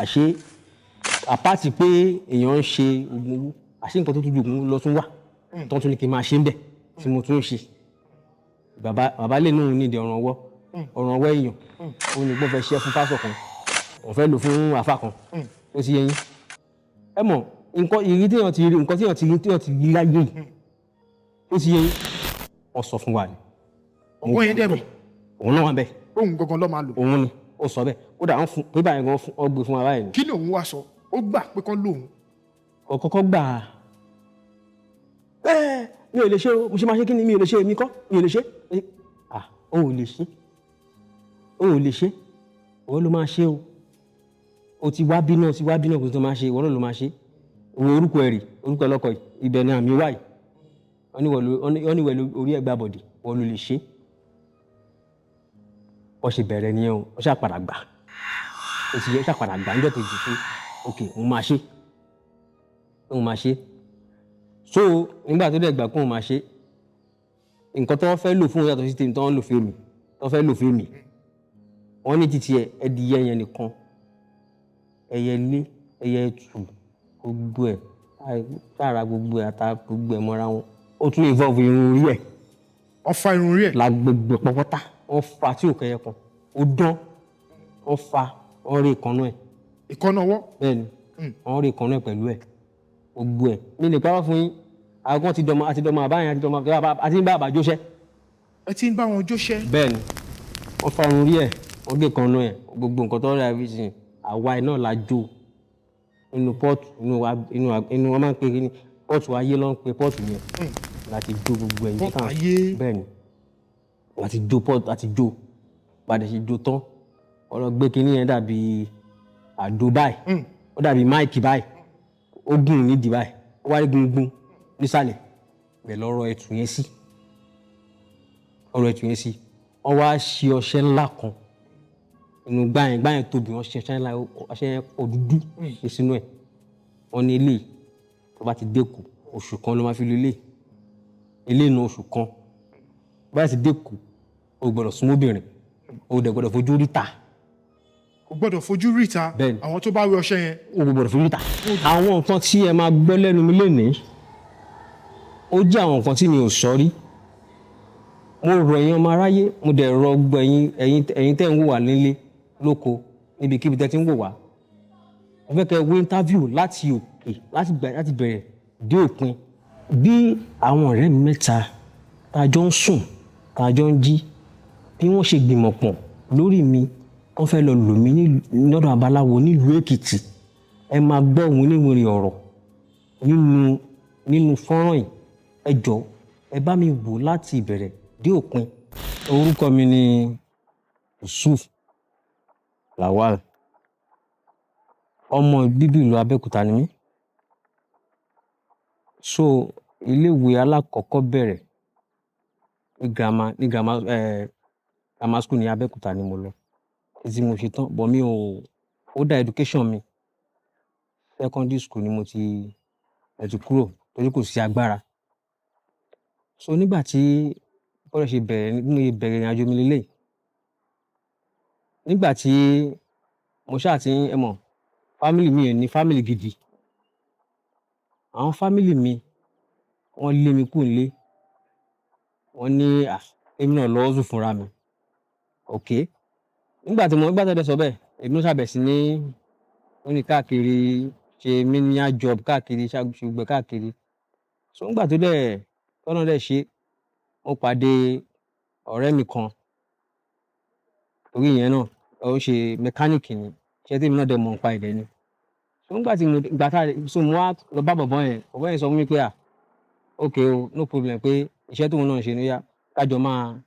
Àṣé apart pé èèyàn ń ṣe oògùn owó, àṣé nǹkan tó tún ju oògùn owó lọ tún wà tó tún ní kí n máa ṣe ń bẹ̀ tí mo tún ń ṣe. Bàbá bàbá lè ní òun nídìí ọ̀ràn ọwọ́, ọ̀ràn ọwọ́ èèyàn. Ó ní gbọ́n fẹ́ ṣe fún pásọ̀ kan, òun fẹ́ lò fún àfà kan. Ó ti yé yín. Ẹ mọ̀ nǹkan ìrírí téèyàn ti rí, nǹkan téèyàn ti rí, téèyàn ti rí láyé yìí. Ó ti yé yín. Wọ́n sọ fún wa ni. Ọ̀gbọ́n yẹn dẹ̀ mọ̀? Òun náà wà bẹ́ẹ̀. Òun gangan ló máa lò? Òun ni ó sọ bẹ́ẹ̀. Kódà wọ́n fún pépà yẹn gan fún ọ, gbé fún wa báyìí ni. Kí ni òun wá sọ? Ó gbà pé kán lòun? Kò kọ́kọ́ gbà á. Ẹ mi ò lè ṣe o, mo ṣe máa ṣe kí ni? Mi ò lè ṣe, èmi kọ́, mi ò lè ṣe. Ah, o ò lè ṣe, o ò lè ṣe, ìwọ ló máa ṣe o. O ti wá bí náà, o ti wá bí náà, kò tó máa ṣe, ìwọ náà ló máa ṣe. Wo orúkọ ẹ rè, orúkọ ẹ lọkọ yìí, ibẹ̀ ni àmì wà yìí. Wọ́n ní wọ́n ló, wọ́n ní wọ́n ló orí ẹ̀ gbà bọ̀dì, wọ́n ló lè ṣe. Wọ́n ṣe bẹ̀rẹ̀ nìyẹn o. Wọ́n ṣàpàdà gbà, ó ti yẹ, ó ṣàpàdà gbà níjọ́ kejì pé ok, òun máa ṣe, òun máa ṣe. So nígbà tó dẹ̀ gbà pé òun máa ṣe, nǹkan tó wọ́n fẹ́ lò fún òun yàtọ̀ sí tèmi tó wọ́n lò fún mi, tó wọ́n fẹ́ lò fún mi. Wọ́n ní títí ẹ ẹdìyẹ yẹn nìkan, ẹyẹ ilé, ẹyẹ ẹtù, gbogbo ẹ̀ sára, gbogbo ẹ̀ ata, gbogbo ẹ̀ mọ́ra wọn. Ó tún involve irun orí ẹ̀. Wọ́n fa irun orí ẹ̀? La gbogbo ẹ̀ pọ́pọ́tà wọ́n fa tí ò kẹyẹ kan, ó dán. Wọ́n fa, wọ́n rí ìkànnú ẹ̀. Ìkànnà ọwọ́? Bẹ́ẹ̀ ni, wọ́n rí ìkànnú ẹ̀ pẹ̀lú ẹ̀, gbogbo ẹ̀. Mi lè parọ́ fún yín, àwọn ti dọmọ, àti dọmọ àbáyẹn, àti dọmọ, àti ń bá àbájóṣẹ́. Ẹ ti ń bá wọn jóṣẹ́? Bẹ́ẹ̀ ni, wọ́n fa irun orí ẹ̀, wọ́n gé ìkànnú ẹ̀, gbogbo nǹkan tó rí, everything. Àwa ẹ̀ náà la jó nínú pot, inú wọn máa ń pè ní pot ayé ló ń pe pot yẹn, láti jó gbogbo ẹ̀. Pot ayé? Bẹ́ẹ̀ ni, láti jó pot, láti jó padà ṣe jó tán, wọ́n lọ gbé kinní yẹn, dàbí àdó báyìí, ó dàbí mic báyìí, ó gùn nídìí báyìí, ó wá rí gungun nísàlẹ̀ bẹ́ẹ̀. Lọ́rọ̀ ẹ̀tù yẹn sí, ọ̀rọ̀ ẹ̀tù yẹn sí, wọ́n wá ṣe ọṣẹ ńlá kan inú gbáyẹn, gbáyẹn tóbi. Wọ́n ṣe ọṣẹ ńlá, ọṣẹ yẹn pọ̀ dúdú ṣe sínú ẹ̀. Wọ́n ní eléyìí, tó bá ti dẹ́kun, oṣù kan ló máa fi lo eléyìí, eléyìí nu oṣù kan. Bá ti dẹ́kun, o gbọ́dọ̀ súnmọ́ obìnrin, o dẹ̀ gbọ́dọ̀ fojú rí ta. Kò gbọ́dọ̀ fojú rí ìta? Bẹ́ẹ̀ni. Àwọn tó bá wẹ ọṣẹ yẹn? O gbọ́dọ̀ fojú rí ta. Àwọn nǹkan tí ẹ máa gbọ́ lẹ́nu mi lénìí, ó jẹ́ àwọn nǹkan tí mi ò sọ rí. Mo rọ̀ ẹ̀yin ọmọ aráyé, mo dẹ̀ rọ̀ gbogbo ẹ̀yin tẹ́ ń wò wá nílé lóko, níbikíbi tẹ́ ti ń wò wá. Mo fẹ́ kẹ́ ẹ wo interview láti òkè, láti bẹ̀rẹ̀ dé òpin, bí àwọn ọ̀rẹ́ mi mẹ́ta tá a jọ ń sùn, tá a jọ ń jí, bí wọ́n ṣe gbìmọ̀ pọ̀ lórí mi, wọ́n fẹ́ lọ lò mí lọ́dọ̀ abaláwo nílùú Èkìtì. Ẹ máa gbọ́ wìnrìnwìnrìn ọ̀rọ̀ nínú fọ́nrán yìí. Ẹ jọ̀ọ́, ẹ bá mi wò láti ìbẹ̀rẹ̀ dé òpin. Orúkọ mi ni Yusuf Lawal. Ọmọ bíbí ìlú Abẹ́òkúta ni mí. So iléèwé alákọ̀ọ́kọ́ bẹ̀rẹ̀ ní grammar school ní Abẹ́òkúta ni mo lọ títí mo ṣe tán, but mi ò ó dá education mi. Secondary school ni mo ti kúrò torí kò sí agbára. So nígbà tí bọ́rọ̀ ṣe bẹ̀rẹ̀, bí mo ṣe bẹ̀rẹ̀ ìrìnàjò mi leléyìí. Nígbà tí mo ṣáà ti ń, ẹ mọ̀, family mi ò ní family gidi. Àwọn family mi, wọ́n lé mi kúrò nílé. Wọ́n ní à, kémi náà lọ hustle fúnra mi. Okay. Nígbà tí wọ́n dẹ̀ sọ bẹ́ẹ̀, èmi náà ṣàbẹ̀ sí ní rìn káàkiri, ṣe menial job káàkiri, ṣá ṣe gbogbo ẹ̀ káàkiri. So nígbà tó dẹ̀, tọ́lọ́run dẹ̀ ṣe, mo pàdé ọ̀rẹ́ mi kan. Torí ìyẹn náà, ó ń ṣe mechanic ni. Iṣẹ́ tí èmi náà dẹ̀ mọ̀ nípa ẹ̀ dẹ̀ ni. So nígbà tí mo, ìgbà tá, so mo wá lọ bá bọ̀bọ́ yẹn, bọ̀bọ́ yẹn sọ fún mi pé à, okay o, no problem, pé iṣẹ́ tóun náà ń ṣe ní ó yá, ká jọ máa.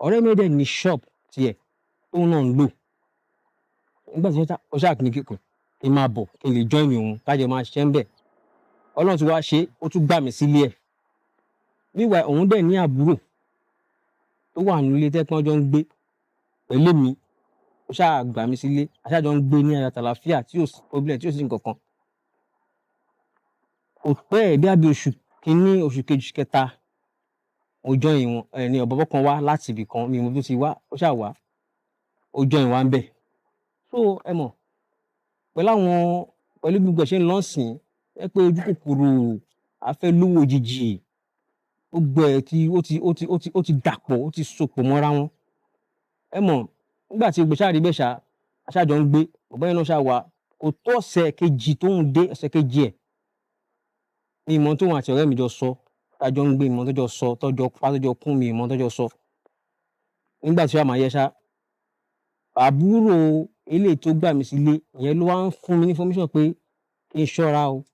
Ọ̀rẹ́ mi dẹ̀ ní shop tiẹ̀ tóun náà ń lò. Nígbà tí ó ṣáà ní kí n máa bọ̀, kí n lè join òun, ká jọ máa ṣiṣẹ́ ńbẹ̀. Ọlọ́run ti wá ṣe, ó tún gbà mí sílé ẹ̀. Meanwhile, òun dẹ̀ ní àbúrò tó wà nínú ilé tẹ́ pé wọ́n jọ ń gbé pẹ̀lú mi. Ó ṣáà gbà mí sílé, a ṣáà jọ ń gbé ní ayọ̀ àtàlàáfíà tí ò sí problem, tí ò sí nǹkan kan. Kò pẹ́, bí i oṣù kìíní, oṣù kejì, kẹta, mo join wọn. Ẹni bọ̀bọ́ kan wá láti ibì kan, mi ò mọ bí ó ti wá, ó ṣáà wá. Ó join wa ńbẹ̀. So ẹ mọ̀, Pẹ̀lú àwọn, pẹ̀lú bí gbogbo ẹ̀ ṣe ń lọ sìn, ẹ pé ojú kòkòrò, a fẹ́ lówó òjijì, gbogbo ẹ̀ tí ó ti, ó ti, ó ti, ó ti dàpọ̀, ó ti sopọ̀ mọ́ra wọn. Ẹ mọ̀, nígbà tí gbogbo ṣáà rí bẹ́ẹ̀ ṣá, a ṣáà jọ ń gbé, bọ̀bọ́ yẹn náà ṣáà wá, kò tó ọ̀sẹ̀ kejì tó ń dé, ọ̀sẹ̀ kejì ẹ̀. Mi ò mọ̀ tóun àti ọ̀rẹ́ mi jọ sọ, tá jọ ń gbé, mi ò mọ̀ tó jọ sọ, tó jọ pa, tó jọ kún, mi ò mọ̀ tó jọ sọ. Nígbà tí ó máa yẹ ṣá, àbúrò eléyìí tó gbà mí sílé, ìyẹn ló wá ń fún mi ní information pé kí n ṣọ́ra o,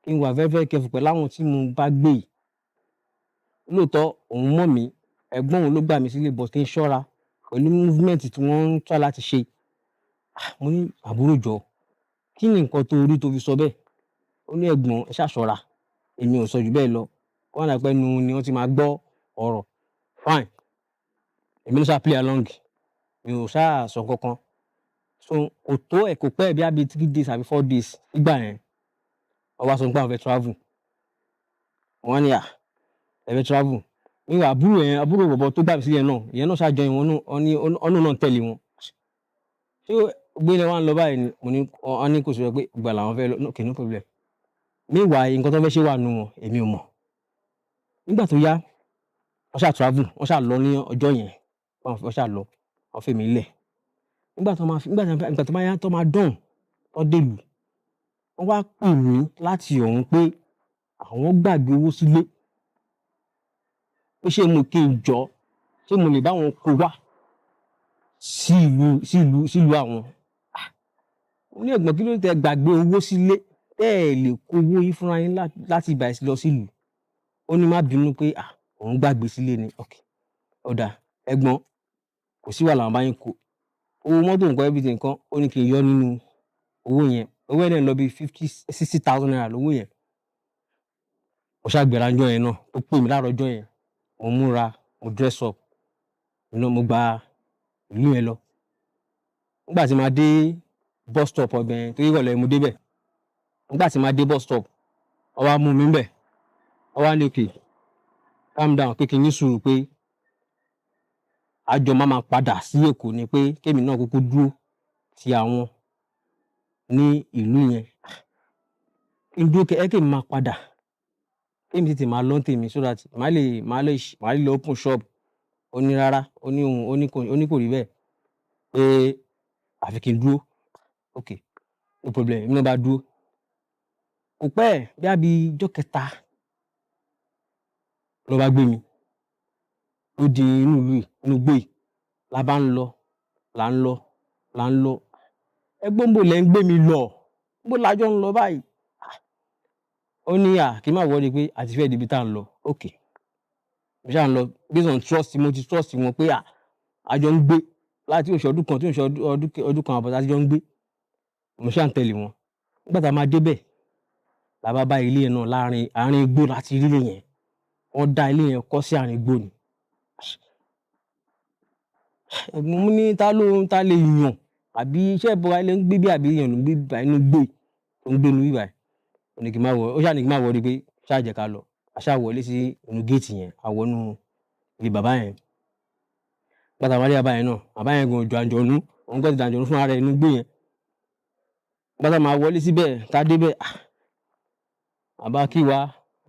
kí n wà very, very careful pẹ̀lú àwọn tí mo bá gbé yìí. Lóòótọ́ òun mọ̀ mí, ẹ̀gbọ́n òun ló gbà mí sílé, but kí n ṣọ́ra pẹ̀lú movement tí wọ́n ń try láti ṣe. Ah, mo ní àbúrò jọ, kí ni nǹkan tó rí tó fi sọ bẹ́ẹ̀? Ó ní ẹ̀gbọ́n, ẹ ṣá ṣọ́ra, èmi ò sọ ju bẹ́ẹ̀ lọ. Kó má dà pé ẹnu ni wọ́n ti máa gbọ́ ọ̀rọ̀. Fine. Èmi ló ṣá play along. Mi ò ṣá sọ nǹkan kan. So kò tó ẹ̀, kò pẹ́ bí i 3 days àbí 4 days nígbà yẹn. Wọ́n wá sọ pé àwọn fẹ́ travel. Wọ́n ní à, ẹ fẹ́ travel. Meanwhile, àbúrò yẹn, àbúrò bọ̀bọ́ tó gbà mí sílẹ̀ náà, ìyẹn náà ṣá join wọn náà, wọ́n ní, ọ̀nà náà tẹ̀lé wọn. Ṣé gbé ilẹ̀ wa ń lọ báyìí ni? Mo ní, wọ́n ní kò sí pé ìgbà làwọn fẹ́ lọ. Okay, no problem. Meanwhile, nǹkan tó fẹ́ ṣe wà nínú wọn, èmi ò mọ̀. Nígbà tó yá, wọ́n ṣá travel, wọ́n ṣá lọ ní ọjọ́ yẹn. Wọ́n ṣá lọ, wọ́n fi mí lẹ̀. Nígbà tó máa fi, nígbà tó máa yá, tó máa dán, tó dé ìlú, wọ́n wá pè mí láti ọ̀hún pé àwọn gbàgbé owó sílé. Pé ṣé mo kí n jọ, ṣé mo lè bá wọn kó wá sí ìlú, sí ìlú, sí ìlú àwọn. Ah! Mo ní ẹ̀gbọ́n, kí ló dé tẹ gbàgbé owó sílé? Tẹ́ ẹ lè kó owó yín fúnra yín láti ibà lọ sí ìlú. Ó ní má bínú pé à, òun gbàgbé sílé ni. Okay. Ó dáa, ẹ̀gbọ́n, kò sí wàhálà, àwọn bá yín kó. Owó mọ́tò nǹkan, everything nǹkan, ó ní kí n yọ nínú owó yẹn. Owó yẹn dẹ̀ ń lọ bí 50, 60,000 naira lówó yẹn. Mo ṣá gbéra ńjọ́ yẹn náà, ó pè mí láàárọ̀ ọjọ́ yẹn. Mo múra, mo dress up, mo gba ìlú yẹn lọ. Nígbà tí màá dé bus stop ọbẹ̀ yẹn, torí ìrọ̀lẹ́ mo dé bẹ̀. Nígbà tí màá dé bus stop, wọ́n wá mú mi ńbẹ̀. Wọ́n wá ní okay, calm down, pé kí n ní sùúrù, pé àjọ máa máa padà sí Èkó ni, pé kémi náà kúkú dúró ti àwọn ní ìlú yẹn. Kí n dúró kẹ́ kémi máa padà, kémi tètè máa lọ tèmi so that màá lè lọ open shop. Ó ní rárá, ó ní òun, ó ní kò rí bẹ́ẹ̀, pé àfi kí n dúró. Okay, no problem, èmi náà bá dúró. Kò pẹ́, bóyá bí ijọ́ kẹta ló bá gbé mi. Ó di inú ìlú yìí, inú igbó yìí. La bá ń lọ, là ń lọ, là ń lọ. Ẹ̀gbọ́n, níbo lẹ ń gbé mi lọ? Níbo la jọ ń lọ báyìí? Ó ní à, kí n má worry, pé a ti fẹ́ dé ibi tí à ń lọ. Okay. Mo ṣáà ń lọ based on trust, mo ti trust wọn pé à, a jọ ń gbé láti oṣù ọdún kan tí oṣù ọdún, ọdún kan àbọ̀ tí a ti jọ ń gbé. Mo ṣáà ń tẹ̀lé wọn. Nígbà tí a máa dé bẹ̀, la bá bá ilé yẹn náà láàrin àárín igbó láti rí ilé yẹn. Wọ́n dá ilé yẹn kọ́ sí àárín igbó ni. Ẹ̀gbọ́n, mo ní ta ló ń ta lè yàn àbí iṣẹ́ ìbora ilé ń gbé bí àbí èèyàn ló ń gbé bíbà inú igbó yìí tó ń gbé inú bíbà yìí. Ó ní kí n má wọ, ó ṣáà ní kí n má worry, pé ṣáà jẹ́ ká lọ. A ṣáà wọlé sí inú géètì yẹn, a wọ inú ilé bàbá yẹn. Nígbà tí a máa rí bàbá yẹn náà, bàbá yẹn gan ò jọ àǹjọ̀nú, òun gan ti dàǹjọ̀nú fún ara rẹ̀ inú igbó yẹn. Nígbà tí a máa wọlé síbẹ̀, tá dé bẹ̀, ah, bàbá kí wa,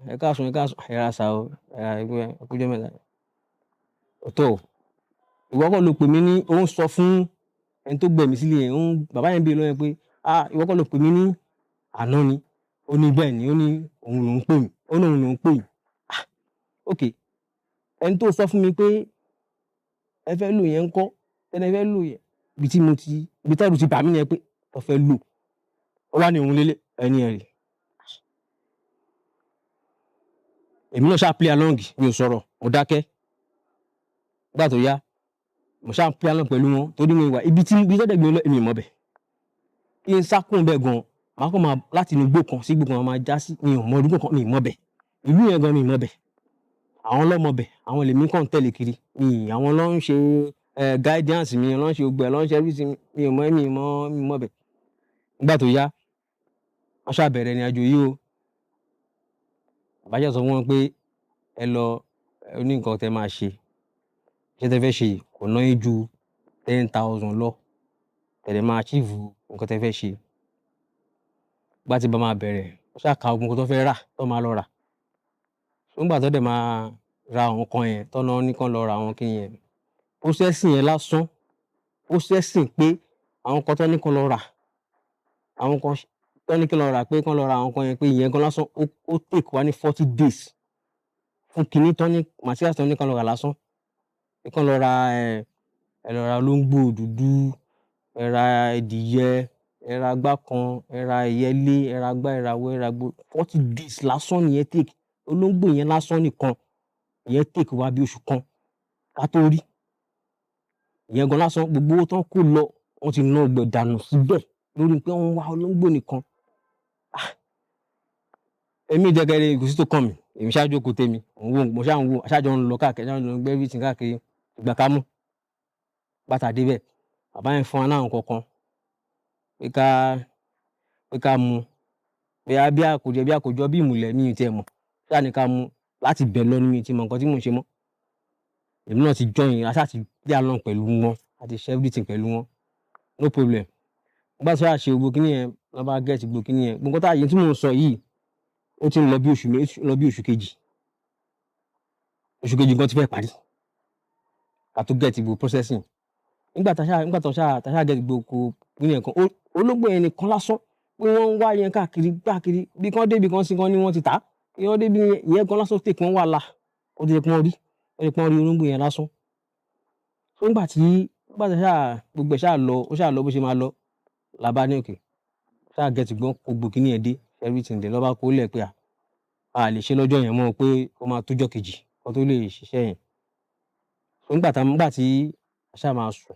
ẹ káàsán, ẹ káàsán, ẹ ra sá o, ẹ kú ọjọ́ mẹ́ta. Tó, ìwọ kọ́ ló pè mí ní, ó ń sọ fún ẹni tó gbé mi sílé yẹn, ó ń, bàbá yẹn béèrè lọ́wọ́ ẹ pé, ah, ìwọ kọ́ ló pè mí ní àná ni? Ó ní bẹ́ẹ̀ ni, ó ní òun ló ń pè mí, ó ní òun ló ń pè yín. Ah, okay. Ẹni tó sọ fún mi pé ẹ fẹ́ lò yẹn ńkọ́? Ẹni ẹ fẹ́ lò yẹn. Ibi tí mo ti, ibi tí ẹrù ti bà mí nìyẹn pé ó fẹ́ lò. Ó wá ní òun lélẹ̀, ẹni ẹ rí. Èmi náà ṣáà play along, mi ò sọ̀rọ̀, mo dákẹ́. Nígbà tó yá, mo ṣáà play along pẹ̀lú wọn torí mo wà ibi tí, ibi tí wọ́n dẹ̀ gbé mi lọ, èmi ò mọ̀ bẹ̀. Kí n sá kúrò ńbẹ̀ gan, màá kàn máa láti inú igbó kan sí igbó kan máa já sí, mi ò mọ igbó kan, mi ò mọ̀ bẹ̀. Ìlú yẹn gan mi ò mọ̀ bẹ̀. Àwọn ló mọ̀ bẹ̀, àwọn lèmi kàn ń tẹ̀lé kiri. Mi, àwọn ló ń ṣe, guidance mi, ló ń ṣe gbogbo ẹ̀, ló ń ṣe everything. Mi ò mọ̀, mi ò mọ̀, mi ò mọ̀ bẹ̀. Nígbà tó yá, wọ́n ṣá bẹ̀rẹ̀ ìrìnàjò yìí o. Bàbá ṣá sọ fún wọn pé ẹ lọ, ẹ ní nǹkan tí ẹ máa ṣe. Iṣẹ́ tí ẹ fẹ́ ṣe yìí kò ná yín ju 10,000 lọ. Ẹ dẹ̀ máa achieve nǹkan tí ẹ fẹ́ ṣe. Nígbà tí bàbá máa bẹ̀rẹ̀, wọ́n ṣáà ka gbogbo nǹkan tó fẹ́ rà, tó máa lọ rà. Nígbà tó dẹ̀ máa ra àwọn nǹkan yẹn, tó náà ní kán lọ ra àwọn kíni yẹn. Processing yẹn lásán, processing pé àwọn nǹkan tó ní kán lọ rà, àwọn nǹkan tó ní kí lọ rà pé kán lọ ra àwọn nǹkan yẹn, pé ìyẹn gan lásán ó take wá ní 40 days fún kíní tó ní materials tó ní kán lọ rà lásán. Pé kán lọ ra ẹ lọ ra olóńgbò dúdú, ẹ ra ẹdìyẹ, ẹ ra igbá kan, ẹ ra ẹyẹlé, ẹ ra gbá, ẹ ra àwo, ẹ ra gbó. 40 days lásán nìyẹn take. Olóńgbò yẹn lásán nìkan, ìyẹn take wá bí oṣù kan ká tó rí. Ìyẹn gan lásán, gbogbo owó tán kó lọ, wọ́n ti ná gbogbo ẹ̀ dànù síbẹ̀ lórí pé wọ́n wá olóńgbò nìkan. Ah! Èmi dẹ̀kẹ̀rẹ̀, kò sí tó kàn mí. Èmi ṣáà jókòó tèmi, mò ń wò, mo ṣáà ń wò, a ṣáà jọ ń lọ káàkiri, a ṣáà ń lọ gbé everything káàkiri. Ìgbà ká mú. Bá ta dé bẹ̀, bàbá yẹn fún wa ní àwọn nǹkan kan pé ká mu. Bóyá bí àkójọ bí àkójọ bí ìmùlẹ̀, mi ò tiẹ̀ mọ̀. Ṣáà ní ká mu. Láti bẹ̀ lọ ni mi ò tí mọ nǹkan tí mò ń ṣe mọ́. Èmi náà ti join, a ṣáà ti play along pẹ̀lú wọn, a ti ṣe everything pẹ̀lú wọn. No problem. Nígbà tí a ṣe gbogbo kíní yẹn, wọ́n bá get gbogbo kíní yẹn. Gbogbo nǹkan tá tí mò ń sọ yìí, ó ti ń lọ bí oṣù méjì, lọ bí oṣù kejì. Oṣù kejì gan ti fẹ́ parí. Ká tó get gbogbo processing. Nígbà tá ṣáà get gbogbo kíní yẹn kan, olóńgbò yẹn nìkan lásán pé wọ́n ń wá yẹn káàkiri káàkiri. Bí kán dé ibi kan sí kan ní wọ́n ti tà á. Kí wọ́n dé bí ìyẹn gan lásán take wọ́n wàhálà. Ó ti yẹ kí wọ́n rí, ó yẹ kí wọ́n rí olóńgbò yẹn lásán. So nígbà tí ṣáà gbogbo ẹ̀ ṣáà lọ, ó ṣáà lọ bó ṣe máa lọ. La bá ní okay. Ṣáà get gbọ́n gbogbo kíní yẹn dé, everything dé lọ́ bá kó lẹ̀ pé a lè ṣe lọ́jọ́ yẹn mọ́, pé ó máa tó ọjọ́ kejì kó tó lè ṣiṣẹ́ yẹn. So nígbà tí a ṣáà máa sùn,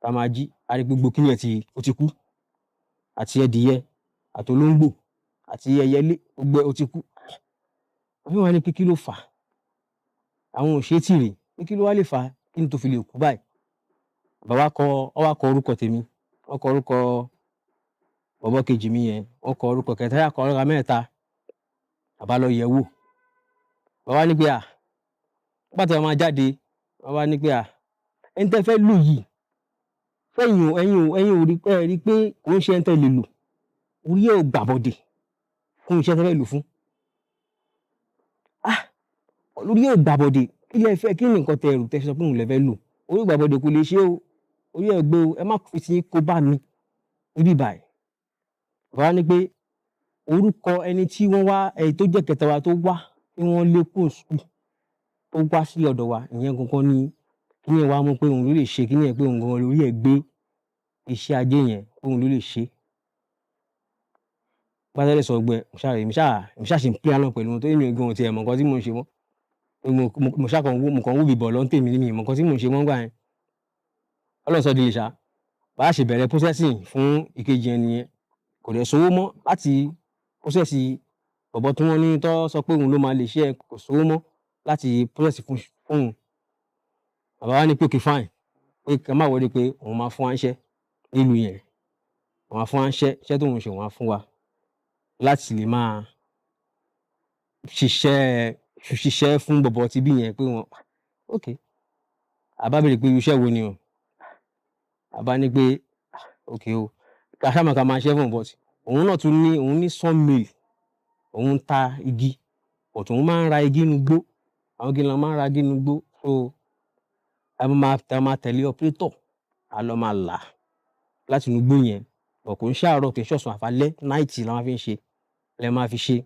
tá máa jí, a rí pé gbogbo kíní yẹn ó ti kú. Àti ẹdìyẹ, àti olóńgbò, àti ẹyẹlé, gbogbo ẹ̀ ó ti kú. Àbí wọ́n á ní pé kí ló fà á? Àwọn ò ṣe tí rí, pé kí ló wá lè fà á, kí ni tó fi lè kú báyìí? Bàbá kọ, wọ́n wá kọ orúkọ tèmi, wọ́n kọ orúkọ bọ̀bọ́ kejì mi yẹn, wọ́n kọ orúkọ kẹta, ṣáà kọ orúkọ mẹ́ta. Bàbá lọ yẹ̀ wò. Bàbá ní pé à, nígbà tí wọ́n máa jáde, bàbá ní pé à, ẹni tí ẹ fẹ́ lò yìí, fẹ́yìn ò, ẹ̀yin ò, ẹ̀yin ò rí, ẹ rí pé kò ń ṣe ẹni tí ẹ lè lò. Orí ẹ̀ ò gbàbọ̀dè fún iṣẹ́ tí ẹ fẹ́ lò fún. Ah! Orí ẹ̀ ò gbàbọ̀dè. Kí lẹ fẹ́, kí ni nǹkan tẹ rò tẹ fi sọ pé òun lẹ fẹ́ lò? Orí ò gbàbọ̀dè, kò lè ṣe o. Orí ẹ̀ gbé o. Ẹ má fi tí kó bá mi níbí báyìí. Bàbá ní pé orúkọ ẹni tí wọ́n wá, ẹni tó jẹ́ kẹta wa tó wá, tí wọ́n lé kúrò school, tó wá sí ọ̀dọ̀ wa, ìyẹn gangan ni kíní yẹn wá mú pé òun ló lè ṣe kíní yẹn, pé òun gangan lórí ẹ̀ gbé iṣẹ́ ajé yẹn, pé òun ló lè ṣe. Bá tẹ́lẹ̀ sọ gbogbo ẹ̀, mo ṣáà, èmi ṣáà ṣe ń play along pẹ̀lú wọn torí èmi gan ò tiẹ̀ mọ̀ nǹkan tí mò ń ṣe mọ́. Mo ṣáà kàn wò, mo kàn wò bíbọ̀ lọ́n tèmi ní mi ò mọ̀ nǹkan tí mò ń ṣe mọ́ nígbà yẹn. Ọlọ́run sọ di lè ṣá. Bá ṣe bẹ̀rẹ̀ processing fún ìkejì ẹni yẹn, kò dẹ̀ sówó mọ́ láti process bọ̀bọ́ tí wọ́n ní tó sọ pé òun ló máa lè ṣe ẹ, kò sówó mọ́ láti process fún òun. Bàbá wa ní pé okay fine, pé ká má worry, pé òun máa fún wa níṣẹ́ nílùú yẹn. Òun máa fún wa níṣẹ́, iṣẹ́ tóun ṣe òun á fún wa láti lè máa ṣiṣẹ́, ṣiṣẹ́ fún bọ̀bọ́ tí bí yẹn pé wọ́n okay. A bá béèrè pé irú iṣẹ́ wo ni o. A bá ní pé okay o, ká ṣá máa ká máa ṣiṣẹ́ fún òun, but òun náà tún ní, òun ní sawmill, òun ń ta igi, but òun máa ń ra igi nínú igbó. Àwọn igi ló máa ń ra igi nínú igbó. So a máa tẹ̀lé operator, a lọ máa là láti inú igbó yẹn. But kò ń ṣe àárọ̀, kì í ṣọ̀sán, àfalẹ́, night la máa fi ń ṣe, lẹ máa fi ṣe.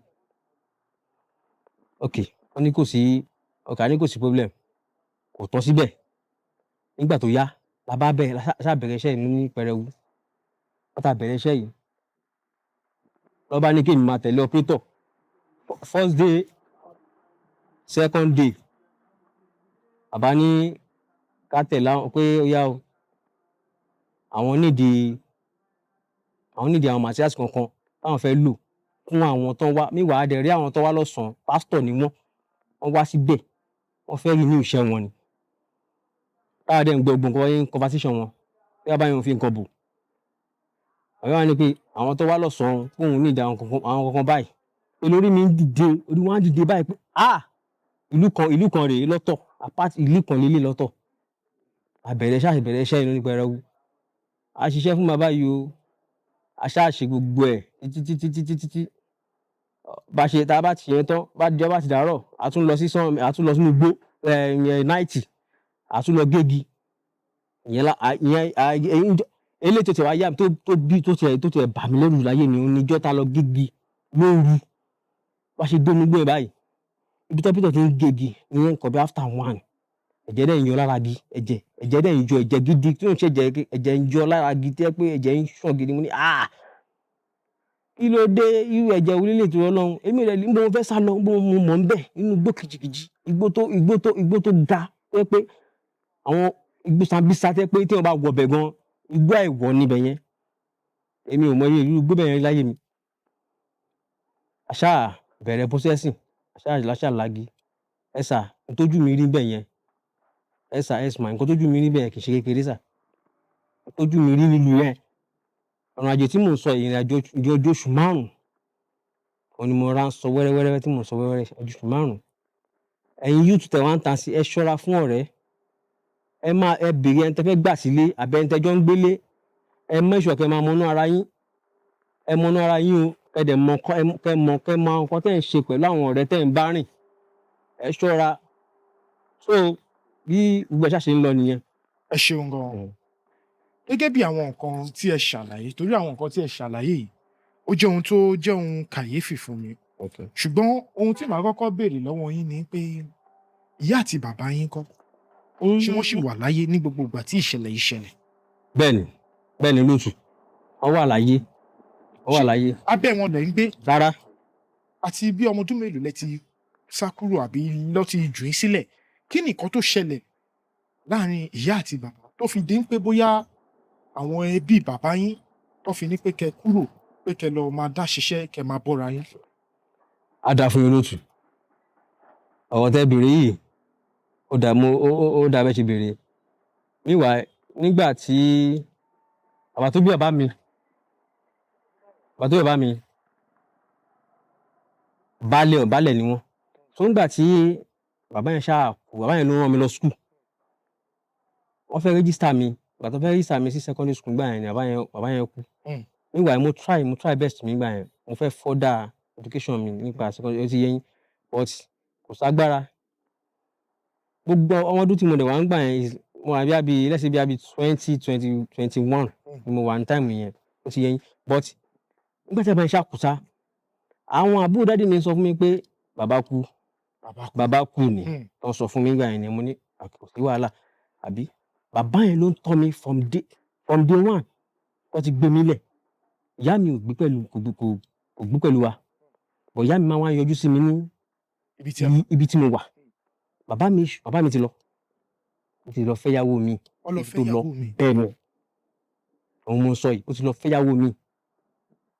Okay, wọ́n ní kò sí, okay, a ní kò sí problem. Kò tán síbẹ̀. Nígbà tó yá, la bá bẹ̀rẹ̀, la ṣá bẹ̀rẹ̀ iṣẹ́ yìí ní pẹrẹwu. Bá ta bẹ̀rẹ̀ iṣẹ́ yìí, lọ́ bá ní kí èmi máa tẹ̀lé operator. First day, second day, bàbá ní ká tẹ̀lé àwọn pé ó yá o. Àwọn need àwọn materials kankan táwọn fẹ́ lò fún àwọn tó ń wá. Meanwhile, a dẹ̀ rí àwọn tó wá lọ́sàn-án, pastor ni wọ́n. Wọ́n wá síbẹ̀, wọ́n fẹ́ renew iṣẹ́ wọn ni. Táwa dẹ̀ ń gbọ́ gbogbo nǹkan conversation wọn. Bí bàbá yẹn ò fi nǹkan bò. Bàbá wa ní pé àwọn tó wá lọ́sàn-án, pé òun need àwọn kankan báyìí. Pé lórí mi ń dìde, orí wọn á dìde báyìí pé ah! Ìlú kan rèé lọ́tọ̀, apart ìlú kan lélẹ̀ lọ́tọ̀. A bẹ̀rẹ̀ ṣáà bẹ̀rẹ̀ iṣẹ́ yìí ní pẹrẹwu. A ṣiṣẹ́ fún bàbá yìí o. A ṣáà ṣe gbogbo ẹ̀ títí títí títí títí. Bá ṣe tá a bá ti yẹn tán, bá jọ bá ti dàárọ̀, a tún lọ sí sàn, a tún lọ sínú igbó ẹ̀ night, a tún lọ gégi. Ìyẹn la ìyẹn eléyìí tó tiẹ̀ wá yà mí, tó bí tó tiẹ̀ bà mí lẹ́rù láyé mi, òun ni ijọ́ tá lọ gégi lóru. Bá ṣe dé inú igbó yẹn báyìí, ibi tó Peter ti ń gégi ní nǹkan bí after 1, ẹ̀jẹ̀ dẹ̀ ń yọ lára igi, ẹ̀jẹ̀ dẹ̀ ń yọ, ẹ̀jẹ̀ gidi tí ò ń ṣe ẹ̀jẹ̀, ẹ̀jẹ̀ ń yọ lára igi tí ẹ pé ẹ̀jẹ̀ ń ṣàn gidi. Mo ní, "Ah, kí ló dé? Irú ẹ̀jẹ̀ wo lélẹ̀ tó Ọlọ́run?" Èmi rẹ̀ níbo mo fẹ́ sá lọ, níbo mo mọ̀ ń bẹ̀ nínú igbó kìjikìji, igbó tó ga tó jẹ́ pé àwọn igbó Sambisa tó jẹ́ pé tí wọ́n bá wọ bẹ̀ gan, igbó àìwọ̀ níbẹ̀ yẹn. Èmi ò mọ irú igbó bẹ́ẹ̀ yẹn láyé mi. A ṣáà bẹ̀rẹ̀ processing, a ṣáà láṣà lagi. Ẹ sà, ohun tójú mi rí bẹ́ẹ̀ yẹn, ẹ sà, ẹ mà, nǹkan tójú mi rí bẹ́ẹ̀ yẹn kì í ṣe kékeré sà. Tójú mi rí nílùú yẹn, ọ̀rọ̀ àjò tí mò ń sọ, ìrìn àjò ojú oṣù 5, òun ni mo ra ń sọ wẹ́rẹ́wẹ́rẹ́ tí mò ń sọ wẹ́rẹ́wẹ́rẹ́, oṣù 5. Ẹ̀yin youth tẹ̀ wá ń ta sí, ẹ ṣọ́ra fún ọ̀rẹ́. Ẹ máa ẹ bèrè ẹni tẹ́ fẹ́ gbà sílé àbí ẹni tẹ́ jọ ń gbélé. Ẹ make sure kẹ́ máa mọnú ara yín. Ẹ mọnú ara yín o. Kẹ́ dẹ̀ mọ kẹ́ mọ nǹkan tẹ́ ń ṣe pẹ̀lú àwọn ọ̀rẹ́ tẹ́ ń bá rìn. Ẹ ṣọ́ra. So bí gbogbo ẹ̀ ṣáà ṣe ń lọ nìyẹn. Ẹ ṣeun gan. Gẹ́gẹ́ bí àwọn nǹkan tí ẹ ṣàlàyé, torí àwọn nǹkan tí ẹ ṣàlàyé yìí, ó jẹ́ ohun tó jẹ́ ohun kàyéfì fún mi. Ṣùgbọ́n ohun tí màá kọ́kọ́ béèrè lọ́wọ́ yín ni pé, ìyá àti bàbá yín kọ́? Ṣé wọ́n ṣì wà láyé ní gbogbo ìgbà tí ìṣẹ̀lẹ̀ yìí ṣẹlẹ̀? Bẹ́ẹ̀ni, bẹ́ẹ̀ni lóòtù, wọ́n wà láyé, wọ́n wà láyé. Abẹ́ wọn lẹ̀ ń gbé? Rárá. Àti bí ọmọ ọdún mélòó lẹ ti sá kúrò àbí lọ́ ti jù yín sílẹ̀? Kí ni nǹkan tó ṣẹlẹ̀ láàrin ìyá àti bàbá tó fi di pé bóyá àwọn ẹbí bàbá yín tó fi ní pé kẹ́ kúrò, pé kẹ́ lọ máa dá ṣiṣẹ́, kẹ́ máa bọ́ra yín? Á dáa fún yín, olóòtú. Ọ̀rọ̀ tẹ́ béèrè yìí, ó dà mo ó ó ó dà bẹ́ẹ̀ ṣe béèrè. Meanwhile, nígbà tí bàbá tó bí bàbá mi, bàbá tó bí bàbá mi, baálẹ̀ baálẹ̀ ni wọ́n. So nígbà tí bàbá yẹn ṣáà kú, bàbá yẹn ló rán mi lọ school. Wọ́n fẹ́ register mi. Ìgbà tó fẹ́ register mi sí secondary school nígbà yẹn ni bàbá yẹn kú. Meanwhile, mo try best mi nígbà yẹn. Mo fẹ́ further education mi nípa secondary, ó ti yé yín, but kò ságbára. Gbogbo ọmọ ọdún tí mo dẹ̀ wá nígbà yẹn is mo wà bí, let's say bí 20, 20, 21 ni mo wà ní time yẹn, ó ti yé yín. But nígbà tí bàbá yẹn ṣáà kú ṣá, àwọn àbúrò daddy mi sọ fún mi pé bàbá kú. Bàbá kú. Bàbá kú ni. Wọ́n sọ fún mi nígbà yẹn ni mo ní kò sí wàhálà àbí. Bàbá yẹn ló ń tọ́ mi from day one tó ti gbé mi lẹ̀. Ìyá mi ò gbé pẹ̀lú, kò gbé pẹ̀lú wa. But ìyá mi máa wá yọjú sí mi ní ibi tí a ibi tí mo wà. Bàbá mi ti lọ. Ó ti lọ fẹ́yàwó mi. Wọ́n lọ Ibi tó lọ. fẹ́yàwó mi. Bẹ́ẹ̀ ni. Òun mo sọ yìí, ó ti lọ fẹ́yàwó mi.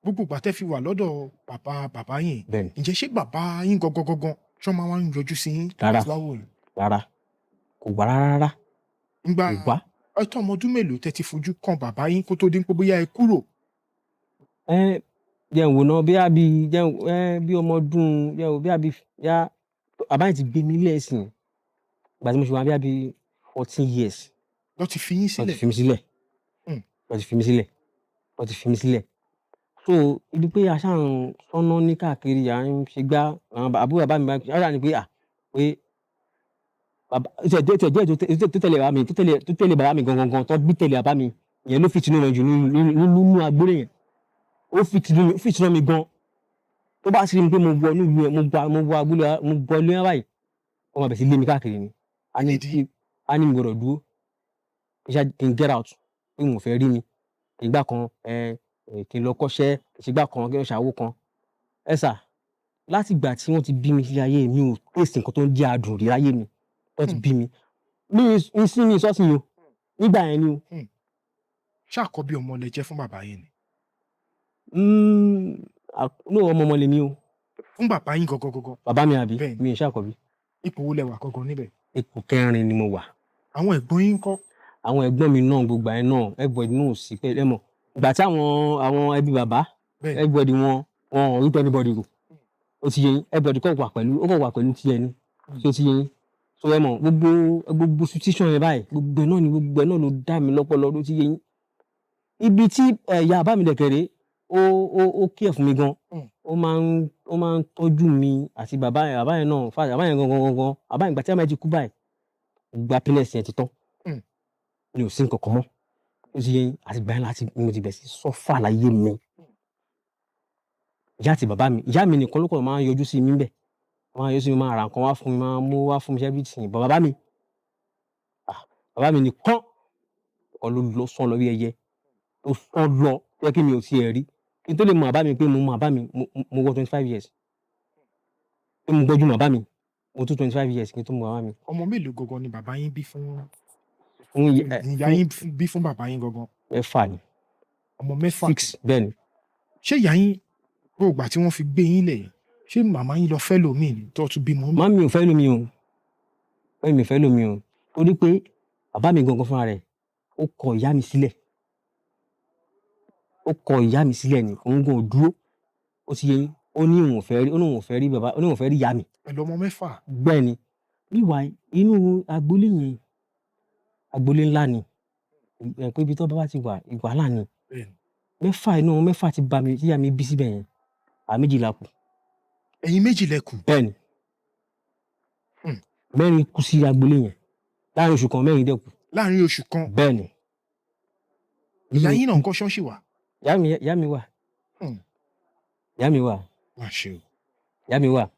Gbogbo ìgbà tẹ́ fi wà lọ́dọ̀ bàbá bàbá yín, Bẹ́ẹ̀ ni. ǹjẹ́ ṣé bàbá yín gangan gangan ṣé wọ́n máa wá ń yọjú sí yín Rárá. láti wá wò yín? Rárá. Kò wá rárá rárá. Ńgbà Kò wá. ẹ tó ọmọ ọdún mélòó tẹ́ ti fojú kan bàbá yín kó tó di pé bóyá ẹ kúrò? Ẹ jẹ́ n wò ná, bí bí jẹ́ n ẹ bí ọmọ ọdún jẹ́ n wò bí yá bàbá yẹn ti gbé mi lẹ̀ sìn. Ìgbà tí mo ṣe wà bí 14 years. Lọ́ ti fi yín Wọ́n ti sílẹ̀. fi mí sílẹ̀. Wọ́n ti fi mí sílẹ̀. Wọ́n ti fi mí sílẹ̀. So ibi pé a ṣáà ń sọ́nà ní káàkiri, à ń ṣe gbá, àwọn àbúrò bàbá mi bá ṣáà ní pé à pé bàbá tí ẹ̀ jẹ́ tó tẹ̀lé bàbá mi, tó tẹ̀lé bàbá mi gangan gan, tó bí tẹ̀lé bàbá mi, ìyẹn ló fi tinú mi jù nínú agboolé yẹn. Ó fi tinú mi gan. Tó bá sì rí mi pé mo wọ inú ìlú yẹn, mo wọ agboolé wa, mo wọ ilé wọn báyìí, wọ́n máa bẹ̀rẹ̀ sí lé mi káàkiri ni. A ní Ìdí? A ní mi gbọdọ̀ dúró. Kí ṣá kí n get out, pé òun ò fẹ́ rí mi. Ìgbà kan ẹ kí n lọ kọ́ṣẹ́, ìṣègbà kan kí n ṣàwó kan. Ẹ sà, láti ìgbà tí wọ́n ti bí mi sí ayé, mi ò taste nǹkan tó ń jẹ́ adùn rí láyé mi. Tó ti bí mi. Mi ì sí mi sọ́sìn o. Nígbà yẹn ni o. Ṣé àkọ́bí ọmọ lẹ jẹ́ fún bàbá yín ni? No, ọmọ ọmọ lèmi o. Fún bàbá yín gangan gangan. Bàbá mi àbí? Bẹ́ẹ̀ni. Mi ò ṣe àkọ́bí. Ipò wo lẹ wà gangan níbẹ̀? Ipò kẹrin ni mo wà. Àwọn ẹ̀gbọ́n yín ńkọ́? Àwọn ẹ̀gbọ́n mi náà, gbogbo àyẹn náà, everybody náà ò sí pẹ̀lú ẹ mọ̀. Ìgbà tí àwọn ẹbí bàbá, everybody wọn ò rí anybody rò. Ó ti yé yín, everybody kàn wà pẹ̀lú, ó kàn wà pẹ̀lú tiẹ̀ ni. Ṣé ó ti yé yín? So ẹ mọ̀, gbogbo situation yẹn báyìí, gbogbo ẹ̀ náà ni, gbogbo ẹ̀ náà ló dá mi lọ́pọlọ, ló ti yé yín. Ibi tí ìyá bàbá mi dẹ̀kẹ̀rẹ̀ Ó care fún mi gan. Ó máa ń tọ́jú mi àti bàbá yẹn. Bàbá yẹn náà, in fact, bàbá yẹn gangan gangan, bàbá yẹn, ìgbà tí bàbá yẹn ti kú báyìí, gbogbo happiness yẹn ti tán. Mi ò sí nǹkan kan mọ́. Ó ti yé yín? Àti ìgbà yẹn láti mo ti bẹ̀rẹ̀ sí suffer láyé mi. Ìyá àti bàbá mi, ìyá mi nìkan ló kàn máa ń yọjú sí mi ńbẹ̀. Wọ́n máa ń yọjú sí mi, máa ra nǹkan wá fún mi, máa mú wá fún mi, everything. But bàbá mi, ah, bàbá mi nìkan nìkan ló lọ sán lọ bí ẹyẹ, tó sán lọ tó jẹ́ kí mi ò tiẹ̀ rí. Kí n tó lè mọ bàbá mi pé mo mọ bàbá mi, mo wọ 25 years. Pé mo gbọ́njú mọ bàbá mi, mo tó 25 years kí n tó mọ bàbá mi. Ọmọ mélòó gangan ni bàbá yín bí fún Fún ìyá yín bí fún bàbá yín gangan? 6 ni. Ọmọ 6. 6, bẹ́ẹ̀ ni. Ṣé ìyá yín, gbogbo ìgbà tí wọ́n fi gbé yín lẹ̀, ṣé màmá yín lọ fẹ́ lòmíì ni tó tún bímọ? Màmá mi ò fẹ́ lómi o. Màmá mi ò fẹ́ lómi o. Torí pé bàbá mi gangan fúnra rẹ̀, ó kọ ìyá mi sílẹ̀. Ó kọ ìyá mi sílẹ̀ ni, òun gan ò dúró. Ó ti yé yín? Ó ní òun ò fẹ́ rí, ó ní òun ò fẹ́ rí bàbá, ó ní òun ò fẹ́ rí ìyá mi. Pẹ̀lú ọmọ 6. Bẹ́ẹ̀ ni. Meanwhile, inú agboolé yẹn, agboolé ńlá ni. Ẹ pé ibi tó bá ti wà, wàhálà ni. 6 inú ọmọ 6 tí bá mi, tí ìyá mi bí síbẹ̀ yẹn, àwa 2 la kù. Ẹ̀yin 2 lẹ kù? Bẹ́ẹ̀ ni. 4 kú sí agboolé yẹn. Láàárín oṣù kan, 4 dẹ̀ kú. Láàárín oṣù kan? Bẹ́ẹ̀ ni. Ìyá yín náà ńkọ́, ṣọ́ọ̀ṣì wà? Ìyá mi wà. Ìyá mi wà. Má ṣe o. Ìyá mi wà.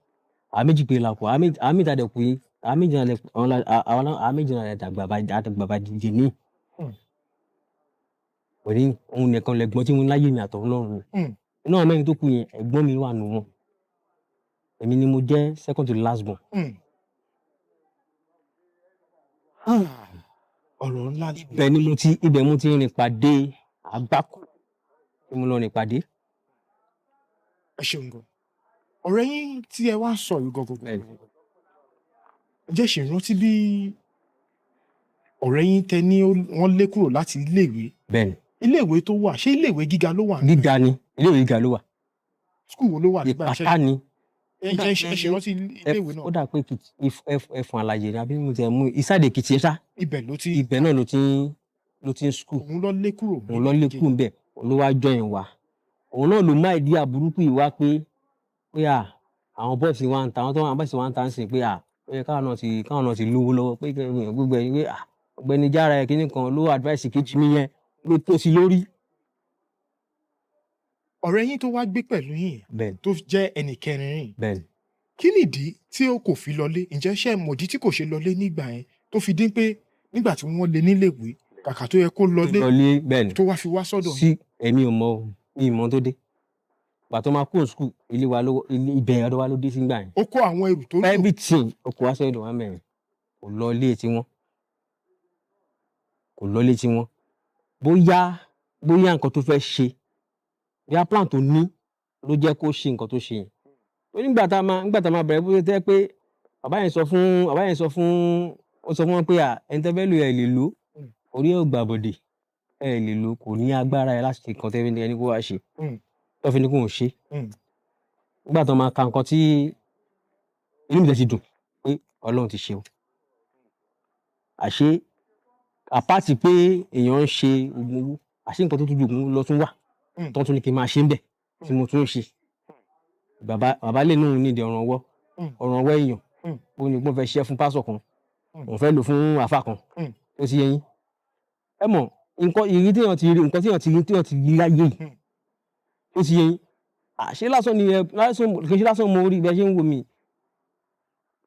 Àwa 2 péré la kù. Àwa 2 tá dẹ̀ kù yìí, àwa 2 náà lẹ kù, àwa 2 náà dàgbà bá dìde ní. Òní òun nìkan lẹ̀gbọ́n tí mo ní láyé mi àtọ̀run lọ́run mi. Inú àwọn 4 tó kù yẹn, ẹ̀gbọ́n mi wà nínú wọn. Èmi ni mo jẹ́ second to the last born. Ah, ọ̀rọ̀ ńlá ni. Ibẹ̀ mo ti rìn pàdé àgbákò tí mo lọ rìn pàdé. Ẹ ṣeun gan. Ọ̀rẹ́ yín tí ẹ wá sọ yìí gangan, ǹjẹ́ ṣì ń rántí bí ọ̀rẹ́ yín tẹ ní wọ́n lé kúrò láti iléèwé? Bẹ́ẹ̀ni. Iléèwé tó wà, ṣé iléèwé gíga ló wà? Gíga ni, iléèwé gíga ló wà. School wo ló wà nígbà iṣẹ́? Ìpátá ni. Ẹ ǹjẹ́ ẹ ṣe rántí iléèwé náà? Ó dà pé Èkìtì, Ẹfọ̀n Àlàyé ni àbí mo tẹ̀ mú ìsáde Èkìtì ṣá. Ibẹ̀ ló ti Ibẹ̀ náà ló ti ń school. Òun ló lé kúrò. Òun ló lé kúrò ńbẹ̀, òun ló wá join wa. Òun náà ló mú idea burúkú yìí wá pé à àwọn boys wa ń ta, àwọn tó àwọn boys wa ń ta ń sìn pé à ó yẹ káwọn náà ti lówó lọ́wọ́, pé gbogbo ẹ̀ pé à ọ̀gbẹ́ni jára ẹ̀ kíní kan ló advice kejì mi yẹn ló tó sí lórí. Ọ̀rẹ́ yín tó wá gbé pẹ̀lú yín, tó jẹ́ ẹnì kẹrin yín, kí nìdí tí ó kò fi lọlé? Ǹjẹ́ ṣé ẹ mọ̀dí tí kò ṣe lọlé nígbà yẹn, tó fi dín pé nígbà tí wọ́n lé níléèwé, kàkà tó yẹ kó lọlé, lọlé, bẹ́ẹ̀ni, tó wá fi wá sọ́dọ̀ yín? Sí, èmi ò mọ̀ o, mi ì mọ̀ tó dé. Ìgbà tó máa kúrò school, ilé wa ló ilé ibẹ̀ ọ̀dọ̀ wa ló dé sí nígbà yẹn. Ó kó àwọn ẹrù tó lò. Everything, ó kó wá sọ́dọ̀ wa mẹ́rin. Kò lọ ilé tiwọn. Kò lọ ilé tiwọn. Bóyá nǹkan tó fẹ́ ṣe, bóyá plan tó ní ló jẹ́ kó ṣe nǹkan tó ṣe yẹn. Torí nígbà tá máa bẹ̀rẹ̀, bó ṣe jẹ́ pé bàbá yẹn sọ fún, ó sọ fún wọn pé à ẹni tẹ́ fẹ́ lò, ẹ lè lò, orí ẹ̀ ò gbàbọ̀dè, ẹ lè lò, kò ní agbára ẹ láti ṣe nǹkan tẹ́ ẹni kó wá ṣe. Tó fi ní kó ń ṣe. Nígbà tó máa ka nǹkan tí inú mi dẹ̀ ti dùn pé Ọlọ́run ti ṣe o. Àṣé apart pé èèyàn ń ṣe ògùn owó, àṣé nǹkan tó tún ju ògùn owó lọ tún wà tó tún ní kí n máa ṣe ńbẹ̀ tí mo tún ń ṣe. Bàbá lè ní òun need ọ̀ràn ọwọ́, ọ̀ràn ọwọ́ èèyàn. Ó ní pé òun fẹ́ ṣiṣẹ́ fún pásítọ̀ kan, òun fẹ́ lò fún àfáà kan. Ó ti yé yín? Ẹ mọ̀, nǹkan ìrírí tí èèyàn ti rí, nǹkan tí èèyàn ti rí láyé yìí. Ó ti yé yín? Àṣé lásán ni ẹ, lásán, kì í ṣe lásán mo rí bí ẹ ṣe ń wò mí.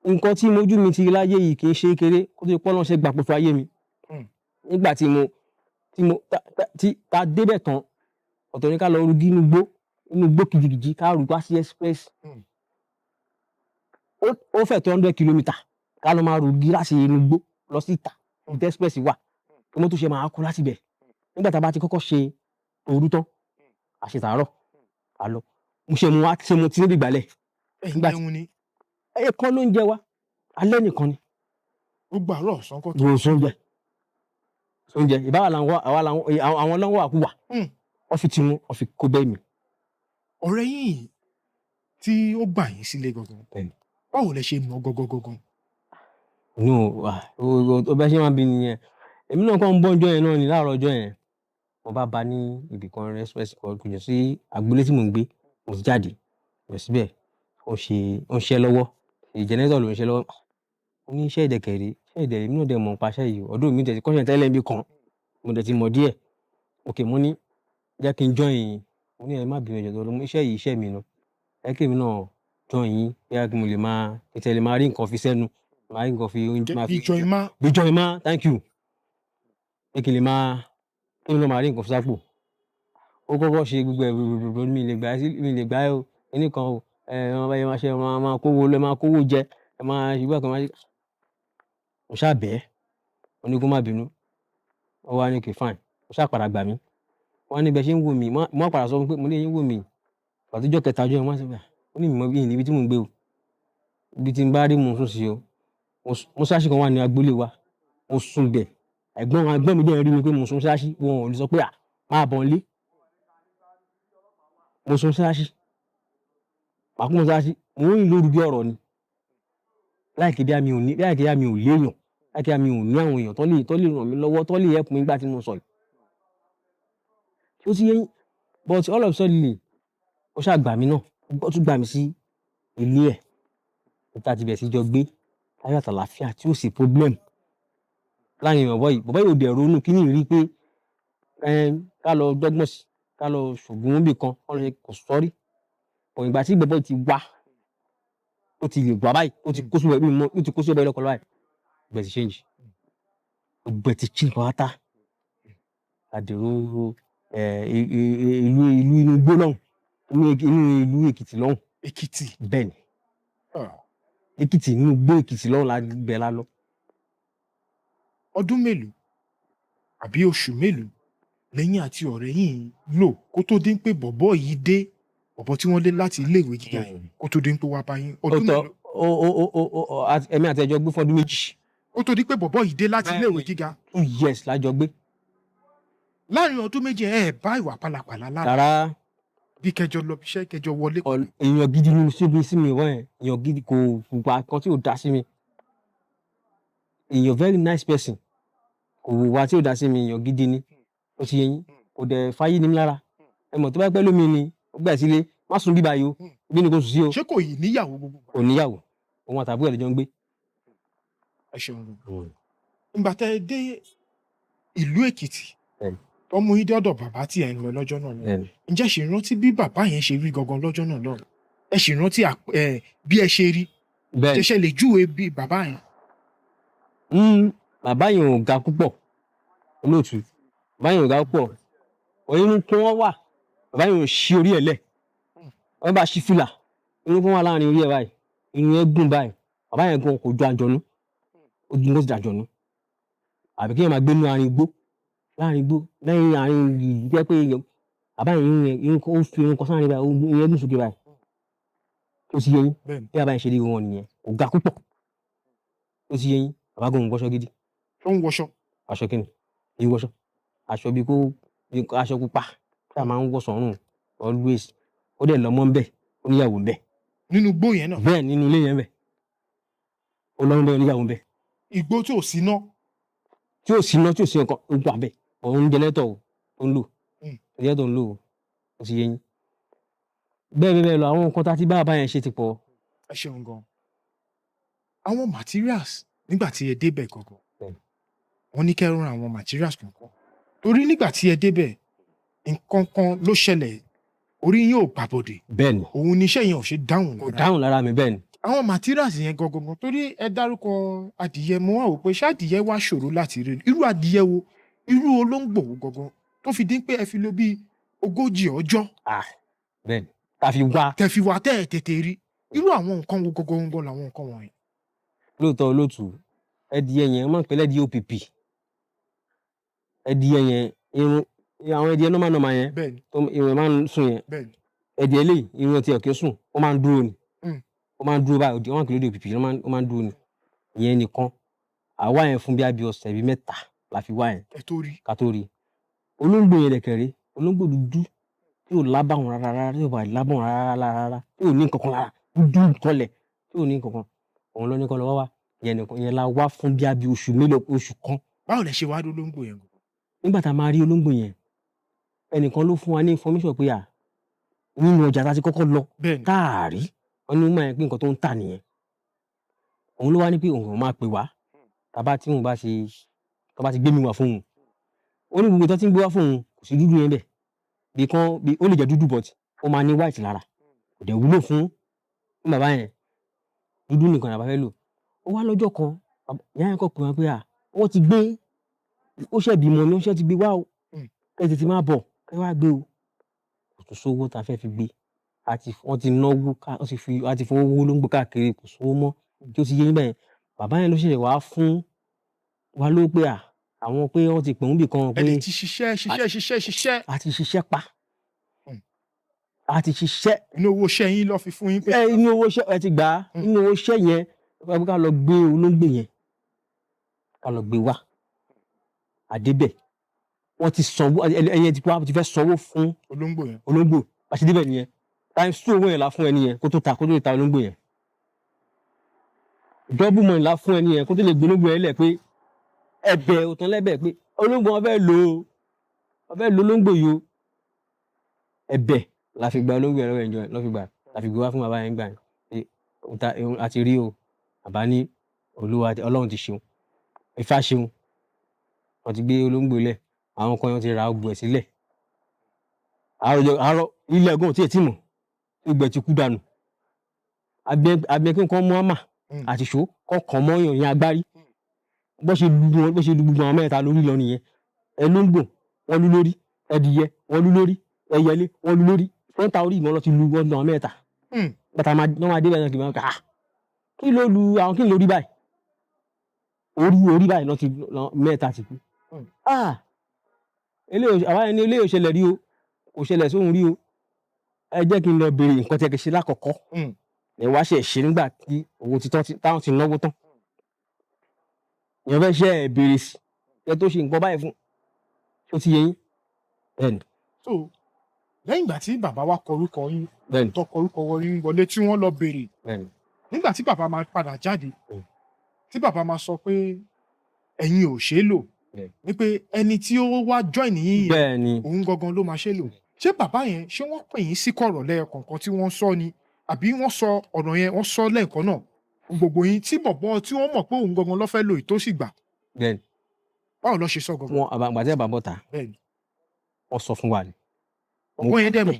Nǹkan tí mojú mi ti rí láyé yìí kì í ṣe kékeré kó tó di pé Ọlọ́run ṣe gbàkóso ayé mi. Nígbà tí mo tí ta débẹ̀ tán, ọ̀tọ̀ ní ká lọ rugi inú igbó kìjikìji, ká rù wá sí express. Ó fẹ́ tó 100 kilometre ká lọ máa rugi láti inú igbó lọ sí ìta ibi tí express wà. Kí mọ́tò ṣe máa kó láti ibẹ̀. Nígbà tá a bá ti kọ́kọ́ ṣe òru tán, a ṣe tàárọ̀, a lọ. Mo ṣe mo wá ṣe mo ti níbi ìgbàlẹ̀. Ẹ̀yin Nígbà jẹun ni? Ẹ̀ẹ̀kan ló ń jẹ wá, alẹ́ nìkan ni. Gbogbo àárọ̀, ọ̀sán kọ́? Kò sóúnjẹ. Sóúnjẹ. Ìbáwa là ń wá, àwa là ń, àwọn ló ń wà kú wà. Wọ́n fi tiwọn, wọ́n fi kó bẹ́ẹ̀ mi. Ọ̀rẹ́ yín yìí tí ó gbà yín sílé gangan, báwo lẹ ṣe mọ̀ gangan gangan? No, ah, o bẹ ṣe máa bí nìyẹn. Èmi náà kàn ń bọ̀ ọjọ́ yẹn náà ni láàárọ̀ ọjọ́ yẹn. Mo bá ba ní ibì kan, express kan kò jẹ́ sí agboolé tí mò ń gbé. Mo ti jáde lọ síbẹ̀. Ó ń ṣe lọ́wọ́. Generator ló ń ṣe lọ́wọ́. Mo ní iṣẹ́ ìdẹ̀kẹ̀rẹ̀, iṣẹ́ ìdẹ̀rẹ̀, èmi náà dẹ̀ mọ̀ nípa iṣẹ́ yìí. Ọdún mi tẹ̀sí kọ́ṣẹ́ tẹ́lẹ̀ níbi kan, mo dẹ̀ ti mọ̀ díẹ̀. Okay, mo ní jẹ́ kí n join yín. Mo ní ẹ má bínú, ẹ jọ̀ọ́, torí iṣẹ́ yìí iṣẹ́ mi ni. Jẹ́ kí èmi náà join yín, bóyá kí mo lè máa, kí n lè máa rí nǹkan fi sẹ́nu, máa rí nǹkan fi oúnjẹ, máa bí fi join ma. Bí join ma, thank you. Pé kí n lè máa, kí èmi náà máa rí nǹkan fi sápò. Ó kọ́kọ́ ṣe gbogbo ẹ̀ gbogbo, mi lè gbà ẹ́ sí, mi lè gbà ẹ́ o. Kíní kan o. Ẹ máa bá ṣe, máa máa kówó lọ, máa kówó jẹ, ẹ máa ṣe bákan, máa ṣe. Mo ṣá bẹ̀ ẹ́. Mo ní kó má bínú. Ó wá ní okay fine. Ó ṣá padà gbà mí. Wọ́n ní bẹ́ẹ̀ ṣe ń wò mí. Mo wá padà sọ fún pé mo ní ẹ̀yin wò mí. Ìgbà tó jọ́ kẹta ọjọ́ yẹn, mo wá sọ pé, ó ní mi mọ̀ bí níbi tí mò ń gbé o. Ibi tí ń bá rí mò ń sùn sí o. Mọ́ṣáláṣí kan wà ní agboolé wa. Mo sùn bẹ̀. Ẹ̀gbọ́n mi dẹ̀ rí mi pé mo sùn mọ́ṣáláṣí. Wọn ò lè sọ pé à, máa bọ̀ nílé. Mo sùn mọ́ṣáláṣí. Màá kú mọ́ṣáláṣí. Mo ń rìn lóru bí ọ̀rọ̀ ni. Láìkí bí a mi ò ní, láìkí bí a mi ò léèyàn, láìkí bí a mi ò ní àwọn èèyàn tó lè ràn mí lọ́wọ́, tó lè help mi nígbà tí mo sọ yìí. Ó ti yé yín. But all of a suddenly, ó ṣá gbà mí náà. Ó tún gbà mí sí ilé ẹ̀. Ibi tí a ti bẹ̀rẹ̀ sí jọ gbé láyọ̀ àti àlàáfíà tí ò sí problem láàrin bọ̀bọ́ yìí. Bọ̀bọ́ yìí ò dẹ̀ ronú kíní rí pé ká lọ dọ́gbọ́n sí, ká lọ ṣògùn níbì kan, ká lọ ṣe, kò sọ́rí. But ìgbà tí bọ̀bọ́ yìí ti wá, ó ti lè wá báyìí, ó ti kó sí ọbẹ̀, ó ti kó sí ọbẹ̀ lọ́kọ báyìí. Gbogbo ẹ̀ ti change. Gbogbo ẹ̀ ti change pátápátá. Àdèrò ìlú inú igbó lọ́hùn, inú ìlú Èkìtì lọ́hùn. Èkìtì. Bẹ́ẹ̀ ni. Ah. Èkìtì, inú igbó Èkìtì lọ́hùn la bẹ̀ la lọ. Ọdún mélòó àbí oṣù mélòó lẹ́yìn àti ọ̀rẹ́ yìí lò kó tó dín pé bọ̀bọ́ yìí dé, bọ̀bọ́ tí wọ́n lé láti ilé ìwé gíga yìí, kó tó dín pé wá bá yín? Ọdún Ó tọ́, mélòó? ó èmi àti ẹjọ́ gbé fún ọdún 2. Kó tó di pé bọ̀bọ́ yìí dé láti ilé ìwé gíga. 2 years la jọ gbé. Láàrin ọdún 2 ẹ bá ìwà pálapàla lára? Rárá. Bí kẹjọ lọ bíṣẹ́, kẹjọ wọlé? Èèyàn gidi ni síbi sí mi wọ́n yẹn. Èèyàn gidi, kò hùwà kan tí ò dá sí mi. Èèyàn very nice person, kò hùwà tí ò dá sí mi. Èèyàn gidi ni. Ó ti yé yín. Kò dẹ̀ fáyé ní mi lára. Ẹ mọ̀, tó bá pẹ́ lómi ni ó gbà sílé, má sùn bíbá yìí o, bí ni kò sùn sí o. Ṣé kò yìí níyàwó gbogbo? Kò níyàwó. Òun àtàbúrò ẹ̀ ló jọ ń gbé. Ẹ ṣeun gbogbo. Ìgbà tẹ ẹ dé ìlú Èkìtì, tó mú yín dọ́dọ̀ bàbá tí ẹ ń lọ lọ́jọ́ náà lọ, ǹjẹ́ ṣì rántí bí bàbá yẹn ṣe rí gangan lọ́jọ́ náà lọ? Ẹ ṣì rántí bí ẹ ṣe rí? Bẹ́ẹ̀ni. Ṣẹṣẹ lè júwe bí bàbá yẹn? Bàbá yẹn ò ga púpọ̀, olóòtú. Bàbá yẹn ò ga púpọ̀. Inú kí wọ́n wà, bàbá yẹn ò ṣí orí ẹ̀ lẹ̀. Wọ́n bá ṣí fìlà, irun kan wà láàrin orí ẹ̀ báyìí, irun yẹn gùn báyìí. Bàbá yẹn gan kò jọ àjọ̀nú. Ó dùn kó sì dàjọ̀nú. Àbí kí èèyàn máa gbé nínú àárín igbó, láàrin igbó, lẹ́yìn àárín ìlú jẹ́ pé èèyàn, bàbá yẹn, irun yẹn, irun kan, ó fi irun kan sáàrin báyìí, irun yẹn gùn sókè báyìí. Ó ti yé yín. Bẹ́ẹ̀ni. Bí bàbá yẹn ṣe rí wọn nìyẹn, kò ga púpọ̀. Ó ti yé yín. Bàbá gan ò wọṣọ gidi. Ó ń wọṣọ? Aṣọ kíni? Kì í wọṣọ. Aṣọ bí kó, bí aṣọ pupa tí a máa ń wọ̀ sọ́rùn always. Ó dẹ̀ lọ́mọ ńbẹ̀, ó níyàwó ńbẹ̀. Nínú igbó yẹn náà? Bẹ́ẹ̀, nínú ilé yẹn ńbẹ̀. Ó lọ́mọ ńbẹ̀, ó níyàwó ńbẹ̀. Igbó tí ò sí iná? Tí ò sí iná, tí ò sí nǹkan, ó wà ńbẹ̀. Òun generator o, ó ń lò. Generator ń lò o. Ó ti yé yín. Bẹ́ẹ̀ bẹ́ẹ̀ bẹ́ẹ̀ lọ, àwọn nǹkan tí a ti bá bàbá yẹn ṣe ti pọ̀. Ẹ ṣeun gan. Àwọn materials, nígbà tí ẹ débẹ̀ gangan, wọ́n ní kẹ́ ẹ rán àwọn materials kankan, torí nígbà tí ẹ débẹ̀, nǹkan kan ló ṣẹlẹ̀, orí yín ò gbàbọ̀dè. Bẹ́ẹ̀ni. Òun ni iṣẹ́ yẹn ò ṣe dáhùn Kò lára. dáhùn lára mi, bẹ́ẹ̀ ni. Àwọn materials yẹn gangan, torí ẹ dárúkọ adìyẹ, mo wá wò pé ṣé adìyẹ wá ṣòro láti rí? Irú adìyẹ wo, irú olóńgbò wo gangan tó fi dín pé ẹ fi lò bí 40 ọjọ́? Ah, bẹ́ẹ̀ni, tá a fi wá. Tẹ fi wá, tẹ́ ẹ tètè rí. Irú àwọn nǹkan wo gangan gangan làwọn nǹkan wọ̀nyí? Lóòótọ́, olóòtú, ẹdìyẹ yẹn, wọ́n máa ń pè lẹ́dìyẹ òpìpì. Ẹdìyẹ yẹn, irun àwọn ẹdìyẹ normal normal yẹn, tó irun ẹ̀ máa ń sùn yẹn, ẹdìyẹ eléyìí, irun tiẹ̀ kì í sùn, ó máa ń dúró ni. Ó máa ń dúró báyìí. Wọ́n máa ń pè lódì òpìpì. Ó máa ń dúró ni. Ìyẹn nìkan àwa yẹn fún bí ọ̀sẹ̀ bíi 3 la fi wá yẹn. Ẹ tó rí. Ká tó rí olóńgbò yẹn dẹ̀kẹ̀rẹ́, olóńgbò dúdú tí ò lábàwọ́n rárá rárá, tí ò bá lábàwọ́n rárá rárá rárá, tí ò ní nǹkan kan lára, dúdú kọlẹ̀, tí ò ní nǹkan kan, òun ló ní kọ́ lọ wá wá. Ìyẹn nìkan ìyẹn la wá fún bí oṣù mélòó, oṣù kan. Báwo lẹ ṣe wá rí olóńgbò yẹn gangan? Nígbà tá a máa rí olóńgbò yẹn, Ẹnìkan ló fún wa ní information pé à nínú ọjà tá a ti kọ́kọ́ lọ Bẹ́ẹ̀ni. tá a rí, wọ́n ní woman yẹn pé nǹkan tó ń tà nìyẹn. Òun ló wá ní pé òun máa pè wá tàbá tí òun bá ṣe tó bá ti gbé mi wá fún òun. Ó ní gbogbo tó ti ń gbé wá fún òun, kò sí dúdú yẹn bẹ̀, bí kan bí ó lè jẹ́ dúdú, but ó máa ní white lára, kò dẹ̀ wúlò fún bàbá yẹn. Dúdú nìkan ni bàbá fẹ́ lò. Ó wá lọ́jọ́ kan, ìyá yẹn kọ̀ pé wọ́n pé à wọ́n ti gbé, ó ṣẹ̀ bímọ ni, ó ṣẹ̀ ti gbé wá o, kẹ́ ẹ tètè máa bọ̀, kẹ́ wá gbé o. Kò tún sówó tá a fẹ́ fi gbé. Àti wọ́n ti náwó ká, wọ́n ti fi, a ti fowó wó ló ń gbé káàkiri, kò sówó mọ́. Tí ó ti yé yín bẹ́ẹ̀, bàbá yẹn ló ṣẹ̀ṣẹ̀ wá fún wa lówó pé à àwọn pé wọ́n ti pè òun bì kan pé Ẹ lè ti ṣiṣẹ́, ṣiṣẹ́, ṣiṣẹ́, ṣiṣẹ́. A ti ṣiṣẹ́ pa, a ti ṣiṣẹ́. Inú owó iṣẹ́ yín lọ fi fún yín pé Ẹ inú owó iṣẹ́ ẹ ti gbà á. Inú owó iṣẹ́ yẹn ẹ ká lọ gbé olóńgbò yẹn, ká lọ gbé wá. Àdébẹ̀ wọ́n ti sanwó, ẹyẹ ti wá ti fẹ́ sanwó fún olóńgbò yẹn. Olóńgbò àti débẹ̀ nìyẹn, times two owó yẹn la fún ẹni yẹn kó tó ta, kó tó lè ta olóńgbò yẹn. Double money la fún ẹni yẹn kó tó lè gbé olóńgbò yẹn lẹ̀, pé ẹ̀bẹ̀ òtán lẹ́bẹ̀ pé olóńgbò wọn fẹ́ lò ó, wọn fẹ́ lo olóńgbò yìí o. Ẹ̀bẹ̀ la fi gba olóńgbò yẹn lọ́wọ́ ẹ̀jọ̀ lọ́ fi gbà, la fi gbé wá fún bàbá yẹn gbà yẹn pé a ti rí o. Bàbá ní Olúwa Ọlọ́run ti ṣeun, Ifá ṣeun, wọ́n ti gbé olóńgbò lẹ̀, àwọn kan ti ra ọgbọ̀n ẹ̀ sílẹ̀. Àárọ̀ ilé ẹ̀gbọ́n tí ẹ̀ tí mọ̀, gbogbo ẹ̀ ti kú dànù. Abẹ kí nǹkan mú àmà àti ṣó kọkàn mọ́yàn ní agbárí. Bó ṣe lu wọn, bó ṣe lu gbogbo àwọn mẹ́ta lórí lọ nìyẹn. Ẹlóńgbò wọ́n lu lórí, ẹdìyẹ wọ́n lu lórí, ẹyẹlé wọ́n lu lórí, fẹ́ńtà orí ìmọ̀ lọ ti lu wọn lọ mẹ́ta. Bàtà máa wọ́n máa dé bẹ́ẹ̀ náà, kì í máa kà á kí ló lu àwọn, kí ló rí báyìí, orí orí báyìí lọ ti lọ mẹ́ta ti kú. Ah, eléyìí àwa ẹni eléyìí ò ṣẹlẹ̀ rí o, kò ṣẹlẹ̀ sóhun rí o. Ẹ jẹ́ kí n lọ béèrè nǹkan tí ẹ kì í ṣe lákọ̀ọ́kọ́. Ẹ wá ṣe ṣe nígbà tí owó ti tán, táwọn ti náwó tán, èèyàn fẹ́ ṣe ẹ béèrè sí ẹ tó ṣe nǹkan báyìí fún ṣó ti yé yín? Bẹ́ẹ̀ni. So lẹ́yìn ìgbà tí bàbá wa kọ orúkọ yín, Bẹ́ẹ̀ni. tó kọ orúkọ yín wọlé, tí wọ́n lọ béèrè, nígbà tí bàbá máa padà jáde, tí bàbá máa sọ pé ẹ̀yin ò ṣeé lò, ní pé ẹni tí ó wá join yín yẹn, òun gangan ló máa ṣe lò. Ṣé bàbá yẹn, ṣé wọ́n pè yín sí kọ̀rọ̀ lẹ́ẹ̀kọ̀ọ̀kan tí wọ́n sọ ni, àbí wọ́n sọ ọ̀rọ̀ yẹn, wọ́n sọ lẹ́ẹ̀kan náà fún gbogbo yín, tí bọ̀bọ̀ tí wọ́n mọ̀ pé òun gangan ló fẹ́ lò yìí tó sì gbà? Bẹ́ẹ̀ni. Báwo ló ṣe sọ gangan? Wọn àbàgbà tí àbá bọ́ta, wọ́n sọ fún wa ni. Bọ̀bọ̀ yẹn dẹ̀ mọ̀?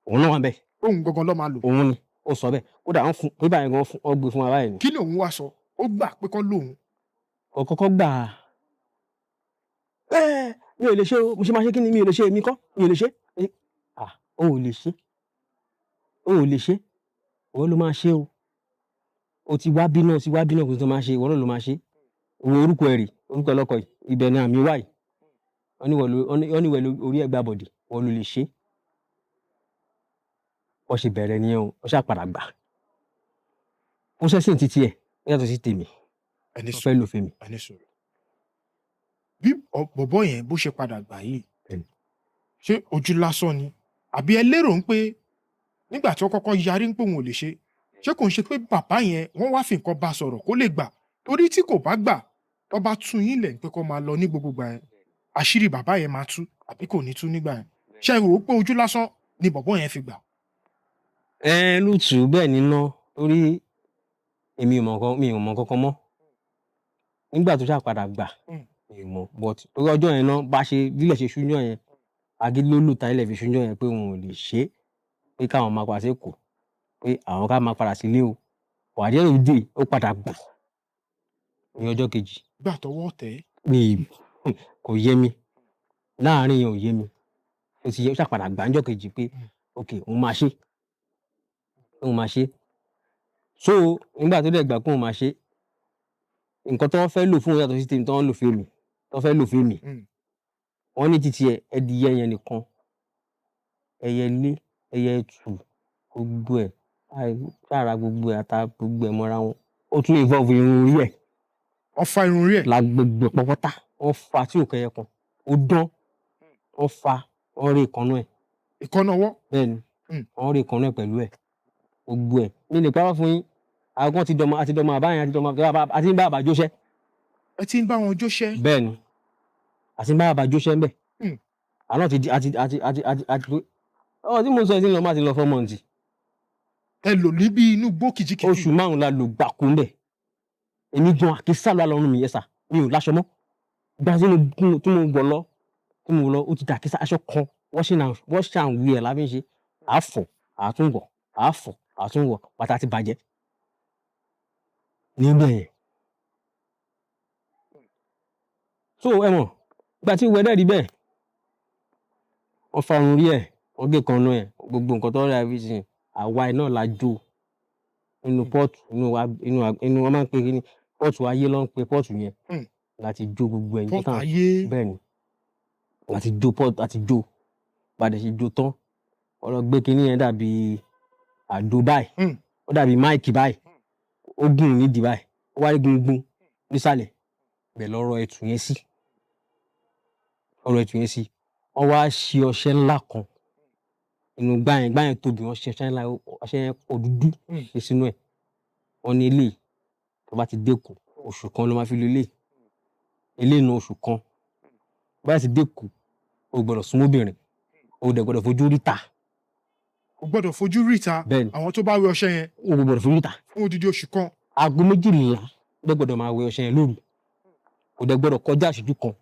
Òun náà wà bẹ́ẹ̀. Pé òun gangan ló máa lò? Òun ni ó sọ bẹ́ẹ̀. Kódà wọ́n fún pé báyìí gan fún, wọ́n gbé fún wa báyìí ni. Kí ni òun wá sọ? Ó gbà pé kọ́ lóun? Kò kọ́kọ́ gbà á. Ẹ mi ò lè ṣe o, mo ṣe máa ṣe kí ni, mi ò lè ṣe, èmi kọ́, mi ò lè ṣe. Ah, o ò lè ṣe, o ò lè ṣe, ìwọ ló máa ṣe o. O ti wá bí náà, o ti wá bí náà, kò tó máa ṣe, ìwọ náà ló máa ṣe. Wo orúkọ ẹ rè, orúkọ ẹ lọkọ yìí, ibẹ̀ ni àmì wà yìí. Wọ́n ní wọ́n ló orí ẹ̀ gbà bọ̀dì, wọ́n ló lè ṣe. Wọ́n ṣe bẹ̀rẹ̀ nìyẹn o, wọ́n ṣáà padà gbà. Processing ti tiẹ̀ ó yàtọ̀ sí tèmi. Ẹni tó sùúrù. Fẹ́ lò fèmí. Ẹni sùúrù. Bí bọ̀bọ̀ yẹn bó ṣe padà gbà yìí, ṣé ojú lásán ni, àbí ẹ lérò ń pé nígbà tí wọ́n kọ́kọ́ yarí ń pé òun ò lè ṣe, ṣé kò ń ṣe pé bàbá yẹn wọ́n wá fi nǹkan bá sọ̀rọ̀ kó lè gbà? Torí tí kò bá gbà, tó bá tún yín lẹ̀ ń pé kó máa lọ ní gbogbo gbà yẹn, àṣírí bàbá yẹn máa tú àbí kò ní tú nígbà yẹn? Ṣé ẹ rò ó pé ojú lásán ni bọ̀bọ̀ yẹn fi gbà? Ẹ lùtù bẹ́ẹ̀ níná, torí èmi ò mọ̀ nǹkan, mi ò mọ̀ kankan mọ́ nígbà tó ṣáà padà gbà. Mi ò mọ̀, but torí ọjọ́ yẹn náà, bá ṣe bílẹ̀ ṣe ṣúnjọ́ yẹn, agídí ló lù tá ilẹ̀ fi ṣúnjọ́ yẹn pé òun ò lè ṣe é, pé káwọn máa padà sí Èkó, pé àwọn ká máa padà sílé o. But at the end of the day, ó padà gbà ní ọjọ́ kejì. Gbà tọwọ́ tẹ̀ ẹ́. Mi kò yé mi láàárín yẹn, ò yé mi. Ó ti yẹ, ó ṣáà padà gbà níjọ́ kejì pé ok, òun máa ṣe, òun máa ṣe. So nígbà tó dẹ̀ gbà pé òun máa ṣe, nǹkan tó fẹ́ lò fún òun yàtọ̀ sí tèmi tó ń lò fún èmi, tó fẹ́ lò fún èmi. Wọ́n ní títí ẹ ẹdìyẹ yẹn nìkan, ẹyẹlé, ẹyẹ ẹtù, gbogbo ẹ̀ ṣáàrà, gbogbo ẹ̀ ata, gbogbo ẹ̀ mọ́ra wọn. Ó tún involve irun orí ẹ̀. Wọ́n fa irun orí ẹ̀? La gbogbo ẹ̀ pọ́pọ́tà wọ́n fa tí ò kẹyẹ kan, ó dán, wọ́n fa, wọ́n rí ìkànnú ẹ̀. Ìkànnà ọwọ́? Bẹ́ẹ̀ ni. Wọ́n rí ìkànnú ẹ̀ pẹ̀lú ẹ̀, gbogbo ẹ̀. Mi lè parọ́ fún yín, àwọn ti dọmọ, àti dọmọ àbáyẹn, àti dọmọ, àti ń bá àbá jóṣẹ́. Ẹ ti ń bá wọn jóṣẹ́? Bẹ́ẹ̀ ni, àti ń bá àbá jóṣẹ́ ń bẹ̀. Àná ti di àti àti àti àti àti ọ tí mo sọ ti ń lọ má ti lọ 4 months. Ẹ lò níbi inú igbó kìjikìji. Oṣù 5 la lò gbàkú ńbẹ̀. Èmi gan àkísà ló wà lọ́rùn mi, yẹn sà, mi ò láṣọ mọ́. Gba tí mo tí mo wọ̀ lọ tí mo wọ̀ lọ, ó ti dà àkísà. Aṣọ kan, washing and wash and wear la fi ń ṣe. Àá fọ̀, àá tún wọ̀, àá fọ̀, àá tún wọ̀. Bàtà ti bàjẹ́ níbẹ̀ yẹn. So ẹ mọ̀ ìgbà tí wẹ́dẹ̀ rí bẹ́ẹ̀, wọ́n fa irun orí ẹ̀, wọ́n gé kan ẹ̀, gbogbo nǹkan tó rẹ̀, everything. Àwa iná la jó nínú pọ́ọ̀tù inú wa, inú wọn máa ń pè kí ni, pọ́ọ̀tù ayé ló ń pe pọ́ọ̀tù yẹn. Láti jó gbogbo ẹ̀yìn pọ́ọ̀tù tán. Ayé. Bẹ́ẹ̀ ni, láti jó pọ́ọ̀tù, láti jó. Bàdẹ̀ ṣe jó tán, wọ́n lọ gbé kinní yẹn, dàbí àdó báyìí. Ó dàbí mic báyìí, ó gùn nídìí báyìí, ó wá rí gbungbun nísàlẹ̀ bẹ́ẹ̀. Lọ́rọ̀ ẹ̀tù yẹn sí, ọ̀rọ̀ ẹ̀tù yẹn sí, wọ́n wá ṣe ọṣẹ ńlá kan inú gbá yẹn. Gbá yẹn tóbi, wọ́n ṣe ọṣẹ ńlá, ọṣẹ yẹn pọ̀ dúdú ṣe sínú ẹ̀. Wọ́n ní eléyìí, tó bá ti dẹ́kun, oṣù kan ló máa fi lo eléyìí. Eléyìí nu oṣù kan bá ti dẹ́kun, o gbọ́dọ̀ súnmọ́ obìnrin, o dẹ̀ gbọ́dọ̀ fojú rí ta. Kò gbọ́dọ̀ fojú rí ìta. Bẹ́ẹ̀ ni. Àwọn tó bá wẹ ọṣẹ yẹn. O gbọ́dọ̀ fojú rí ta. Fún odidi oṣù kan. Aago 12 ló gbọ́dọ̀ máa wẹ ọṣẹ yẹn lóru, kò dẹ̀ gbọ́dọ̀ kọjá ìṣẹ́jú kan.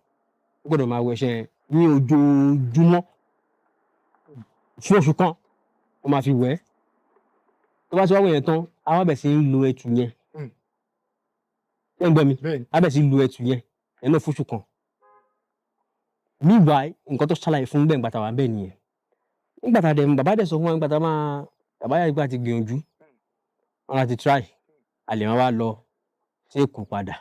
Ó gbọ́dọ̀ máa wẹ ọṣẹ yẹn ní ojoojúmọ́ fún oṣù kan. Ó máa fi wẹ̀ ẹ́. Tó bá ti wá wẹ̀ yẹn tán, á wá bẹ̀ sí ń lo ẹtù yẹn. Ṣé ń gbọ́ mi? Bẹ́ẹ̀ ni. Á bẹ̀ sí ń lo ẹtù yẹn ẹ̀ náà fún oṣù kan. Meanwhile, nǹkan tó ṣàlàyé fún bẹ́ẹ̀ nígbà tá a wà bẹ́ẹ̀ nìyẹn. Nígbà tá a dẹ̀, bàbá dẹ̀ sọ fún wa nígbà tá a máa, bàbá yàrá ìgbà ti gbìyànjú wọn láti try, a lè máa wá lọ sí Èkó padà.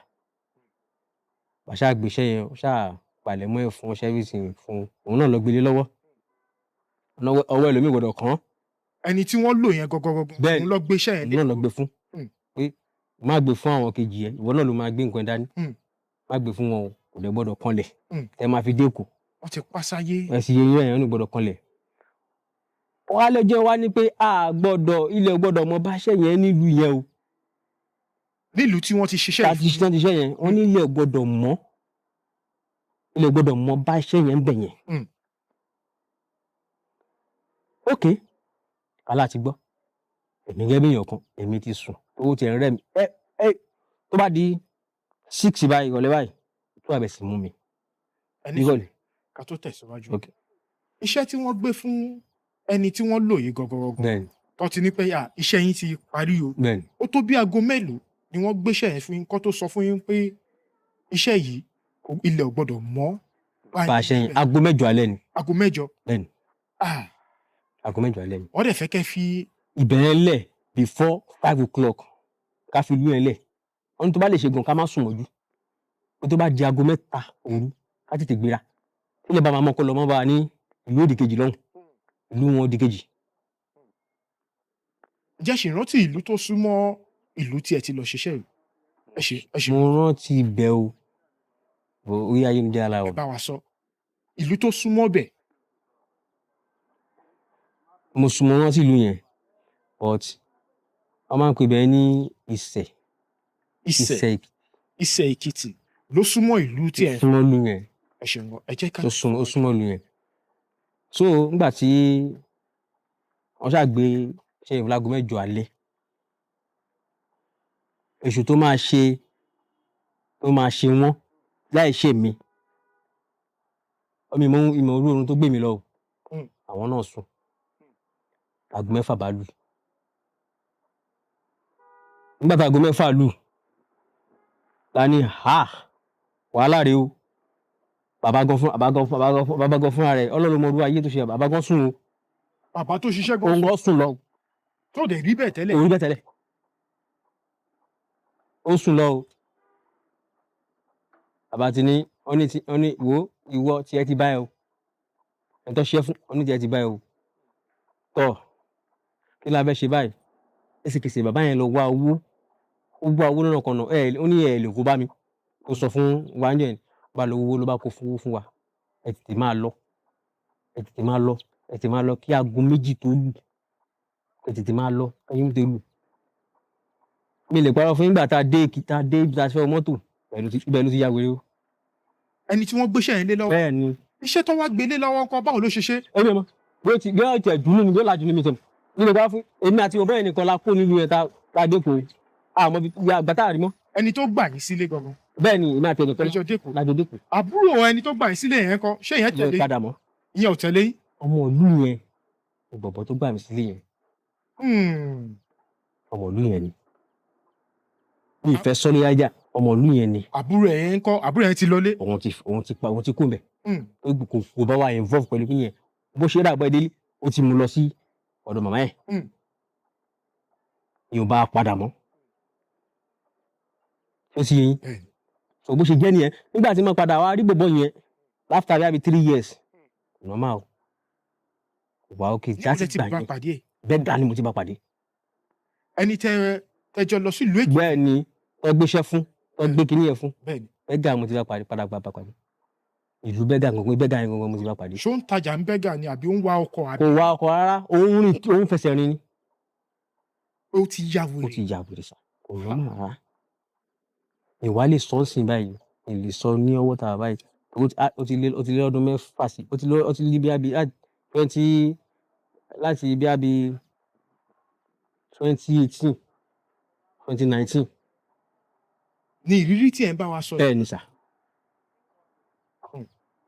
Bàbá ṣáà gbéṣẹ́ yẹn, ó ṣáà palẹ̀mọ́ ẹ̀ fún everything fún òun náà, lọ gbélé lọ́wọ́. Ọwọ́ ẹlòmíì gbọ́dọ̀ kàn án. Ẹni tí wọ́n lò yẹn gangan gangan, Bẹ́ẹ̀. òun ló gbé iṣẹ́ yẹn Òun lé. náà lọ gbé fún pé má gbé fún àwọn kejì ẹ, ìwọ náà ló máa gbé nǹkan ẹ dání. Má gbé fún wọn o, kò dẹ̀ gbọ́dọ̀ kanlẹ̀ ẹ máa fi dé Èkó. Wọ́n ti pa sáyé. Ẹ sì yẹ yẹn ní gbọ́dọ̀ kanlẹ̀. Wọ́n á lẹ́jọ́ wá ní pé a gbọ́dọ̀, ilẹ̀ gbọ́dọ̀ mọ báṣẹ́ yẹn nílùú yẹn o. Nílùú tí wọ́n ti ṣiṣẹ́ Tá ti yìí. ṣiṣẹ́ ti ṣiṣẹ́ yẹn, wọ́n ní ilẹ̀ gbọ́dọ̀ mọ́, ilẹ̀ gbọ́dọ̀ mọ báṣẹ́ yẹn ń bẹ̀ yẹn. Ok, kálá ti gbọ́. Èmi gẹ́gẹ́ bí èèyàn kan, èmi ti sùn, owó tiẹ̀ ń rẹ̀ mí. Ẹ ẹ tó bá di 6 báyìí, ìrọ̀lẹ́ báyìí, tó bá bẹ̀ sí mú mi Ẹni nírọ̀lẹ́. Ká tó tẹ̀síwájú, Ok. iṣẹ́ tí wọ́n gbé fún ẹni tí wọ́n lò yìí gangan gangan, tó ti ní pé à, iṣẹ́ yín ti parí o, ó tó bí aago mélòó ni wọ́n gbéṣẹ́ yẹn fún yín kó tó sọ fún yín pé iṣẹ́ yìí ilẹ̀ ò gbọ́dọ̀ mọ́ bá Bá a ṣe yẹn, aago 8 alẹ́ ni. Aago 8? Bẹ́ẹ̀ni. Ah, Aago 8 alẹ́ ni. Wọ́n dẹ̀ fẹ́ kẹ́ fi Ibẹ̀ yẹn lẹ̀ before 5 o'clock, ká fi ìlú yẹn lẹ̀. Wọ́n ní tó bá lè ṣe gan, ká má sùn mọ́jú, pé tó bá di aago 3 òru, ká tètè gbéra, tílẹ̀ bá máa mọ́, kó lọ mọ́ bá wa ní ìlú òdì kejì lọ́hùn, ìlú wọn òdì kejì. Ǹjẹ́ ṣì rántí ìlú tó súnmọ́ ìlú tí ẹ ti lọ ṣiṣẹ́ yìí? Ẹ ṣe, ẹ ṣe. Mo rántí ibẹ̀ o, bọ̀ orí ayélujára la Ẹ wà. bá wa sọ ìlú tó súnmọ́ bẹ̀. Mo sùn, mo rántí ìlú yẹn, but wọ́n máa ń pè ibẹ̀ ní Ìsẹ̀. Ìsẹ̀? Ìsẹ̀ Èkìtì. Ìsẹ̀ Èkìtì ló súnmọ́ ìlú tí ẹ Súnmọ́ ìlú yẹn. Ẹ ṣeun gan, ẹ jẹ́ ká Ó súnmọ́, ó súnmọ́ ìlú yẹn. So nígbà tí wọ́n ṣáà gbé iṣẹ́ yẹn fún láago 8 alẹ́, èṣù tó máa ṣe, tó máa ṣe wọ́n láì ṣe mí, ọmọ ìmọ̀ ìmọ̀ orú oorun tó gbé mi lọ o. Àwọn náà sùn, aago 6 bá lù. Nígbà tí aago 6 lù, la ní ha, wàhálà rèé o. Bàbá gan fún bàbá gan fún bàbá gan fún bàbá gan fúnra rẹ̀, Ọlọ́run mọ irú ayé tó ṣe, bàbá gan sùn o. Bàbá tó ṣiṣẹ́ gan? Òun gan sùn lọ. Tó dẹ̀ rí bẹ́ẹ̀ tẹ́lẹ̀? Òun rí bẹ́ẹ̀ tẹ́lẹ̀. Ó sùn lọ o. Bàbá ti ní, wọ́n ní ti, wọ́n ní wo, ìwọ tiẹ̀ ti bá ẹ o, ẹni tó ṣe fún, wọ́n ní tiẹ̀ ti bá ẹ o. Tọ́ kí la fẹ́ ṣe báyìí? Ẹsẹ̀kẹsẹ̀ bàbá yẹn lọ wá owó, ó wá owó lọ́nà kan náà ẹ. Ó ní ẹ lè kó bá mi, ó sọ fún wa ní ẹ̀ bá lọ owó, ló bá kó fún owó fún wa. Ẹ tètè máa lọ, ẹ tètè máa lọ, ẹ tètè máa lọ kí aago 2 tó lù. Ẹ tètè máa lọ kí aago 2 tó lù. Mi lè parọ́ fún yín, nígbà tá a dé Èkìtì, tá a dé ibi tá a ti fẹ́ wọ mọ́tò, ibẹ̀ ló ti ya wèrè o. Ẹni tí wọ́n gbéṣẹ́ yẹn lé lọ́wọ́? Bẹ́ẹ̀ ni. Iṣẹ́ tó wá gbélé lọ́wọ́ ńkọ́, báwo ló ṣe ṣe? Ẹ̀mí ọmọ bó ti gbé ọ̀tẹ̀ dùnú mi, gbé làjú ní mi tẹ̀ nínú bá fún èmi àti ọ̀bẹ yẹn nìkan la kó nílùú yẹn tá a dé kó àmọ́ bí àgbà tá a rí mọ́. Ẹni tó gbà yín sílé gangan? Bẹ́ẹ̀ ni, èmi àti ẹnìkan Ẹjọ́ dẹ́kun. lájọ dẹ́kun. Àbúrò ẹni tó gbà yín sílé yẹn ńkọ́, ṣé ìyẹn Ìyẹn tẹ̀lé? padà mọ́. Ìyẹn ò tẹ̀lé yín? Ọmọ ìlú yẹn, bọ̀bọ̀ tó gbà mí sílé yẹn, ọmọ ìlú yẹn ni. Mi ìfẹ́ sọ ní ajá, ọmọ ìlú yẹn ni. Àbúrò ẹ̀ yẹn ńkọ́? Àbúrò yẹn ti lọlé? Òun ti pa, òun ti kú mbẹ̀. Kò bá wa involve pẹ̀lú kí yẹn bó ṣe rà bọ́ délé, ó ti mú lọ sí ọ̀dọ̀ màmá ẹ̀. Ìyẹn ò bá a padà mọ́. Ó ti yé yín? Bẹ́ẹ̀ni. So bó ṣe jẹ́ nìyẹn. Nígbà tí mo padà wá rí bọ̀bọ̀ yẹn after bí 3 years, normal o, kò wá òkè. Níbo Láti lẹ ti gbà bá yẹn pàdé ẹ̀? Bẹ́ẹ̀ dá ni mo ti bá pàdé. Ẹni tẹ tẹjọ lọ sílùú Èkìtì? Bẹ́ẹ̀ ni, tó gbéṣẹ́ fún, tó gbé kinní yẹn fún. Bẹ́ẹ̀ni. Bẹ́gà mo ti bá pàdé, padà bá pàdé. Ìlú Bẹ́gà gbọ̀ngàn, Bẹ́gà yẹn gbọ̀ngàn mo ti bá pàdé. Ṣó ń tajà ń Bẹ́gà ni àbí ó ń wa ọkọ̀ àbí? Kò wa ọkọ̀ rárá, òun rìn, òun fẹsẹ̀ rìn ni. Ó ti ya Ó wèrè. ti ya wèrè sá, kò normal rárá. Ìwà lè sọ ń sìn báyìí, ì lè sọ ní ọwọ́ tàwa báyìí. Ó ti lé ọdún 6 sí, ó ti lé bí i twenty láti bí i 2018, 2019. Ní ìrírí tí ẹ̀ ń bá wa sọ yìí? Bẹ́ẹ̀ ni sà.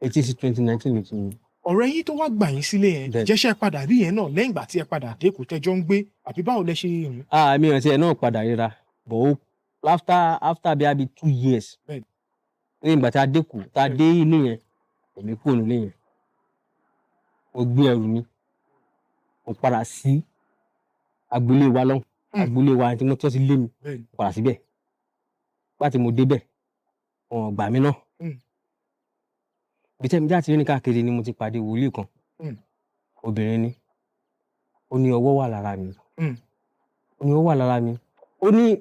18 sí 2019 ló ti. Ọ̀rẹ́ yín tó wá gbà yín sílé yẹn, Bẹ́ẹ̀. jẹ́ṣẹ́ padà rí yẹn náà lẹ́yìn ìgbà tí ẹ padà dé kò tẹ́jọ́ ń gbé, àbí báwo lẹ ṣe rìn? Ah, mi ò tiẹ̀ náà padà ríra, but ó after bí i 2 years. Lẹ́yìn ìgbà tá a dé kù, tá a dé ilé yẹn, èmi kúrò nílé yẹn. Mo gbé ẹrù mi, mo padà sí agboolé wa lọ́hùn. Agboolé wa tí wọ́n ti lé mi, mo padà síbẹ̀. Nígbà tí mo débẹ̀, wọn ò gbà mí náà. Ibi tẹ́mi jáde ní káàkiri ni mo ti pàdé wòlíì kan. Obìnrin ni. Ó ní ọwọ́ wà lára mi. Ó ní ọwọ́ wà lára mi. Ó ní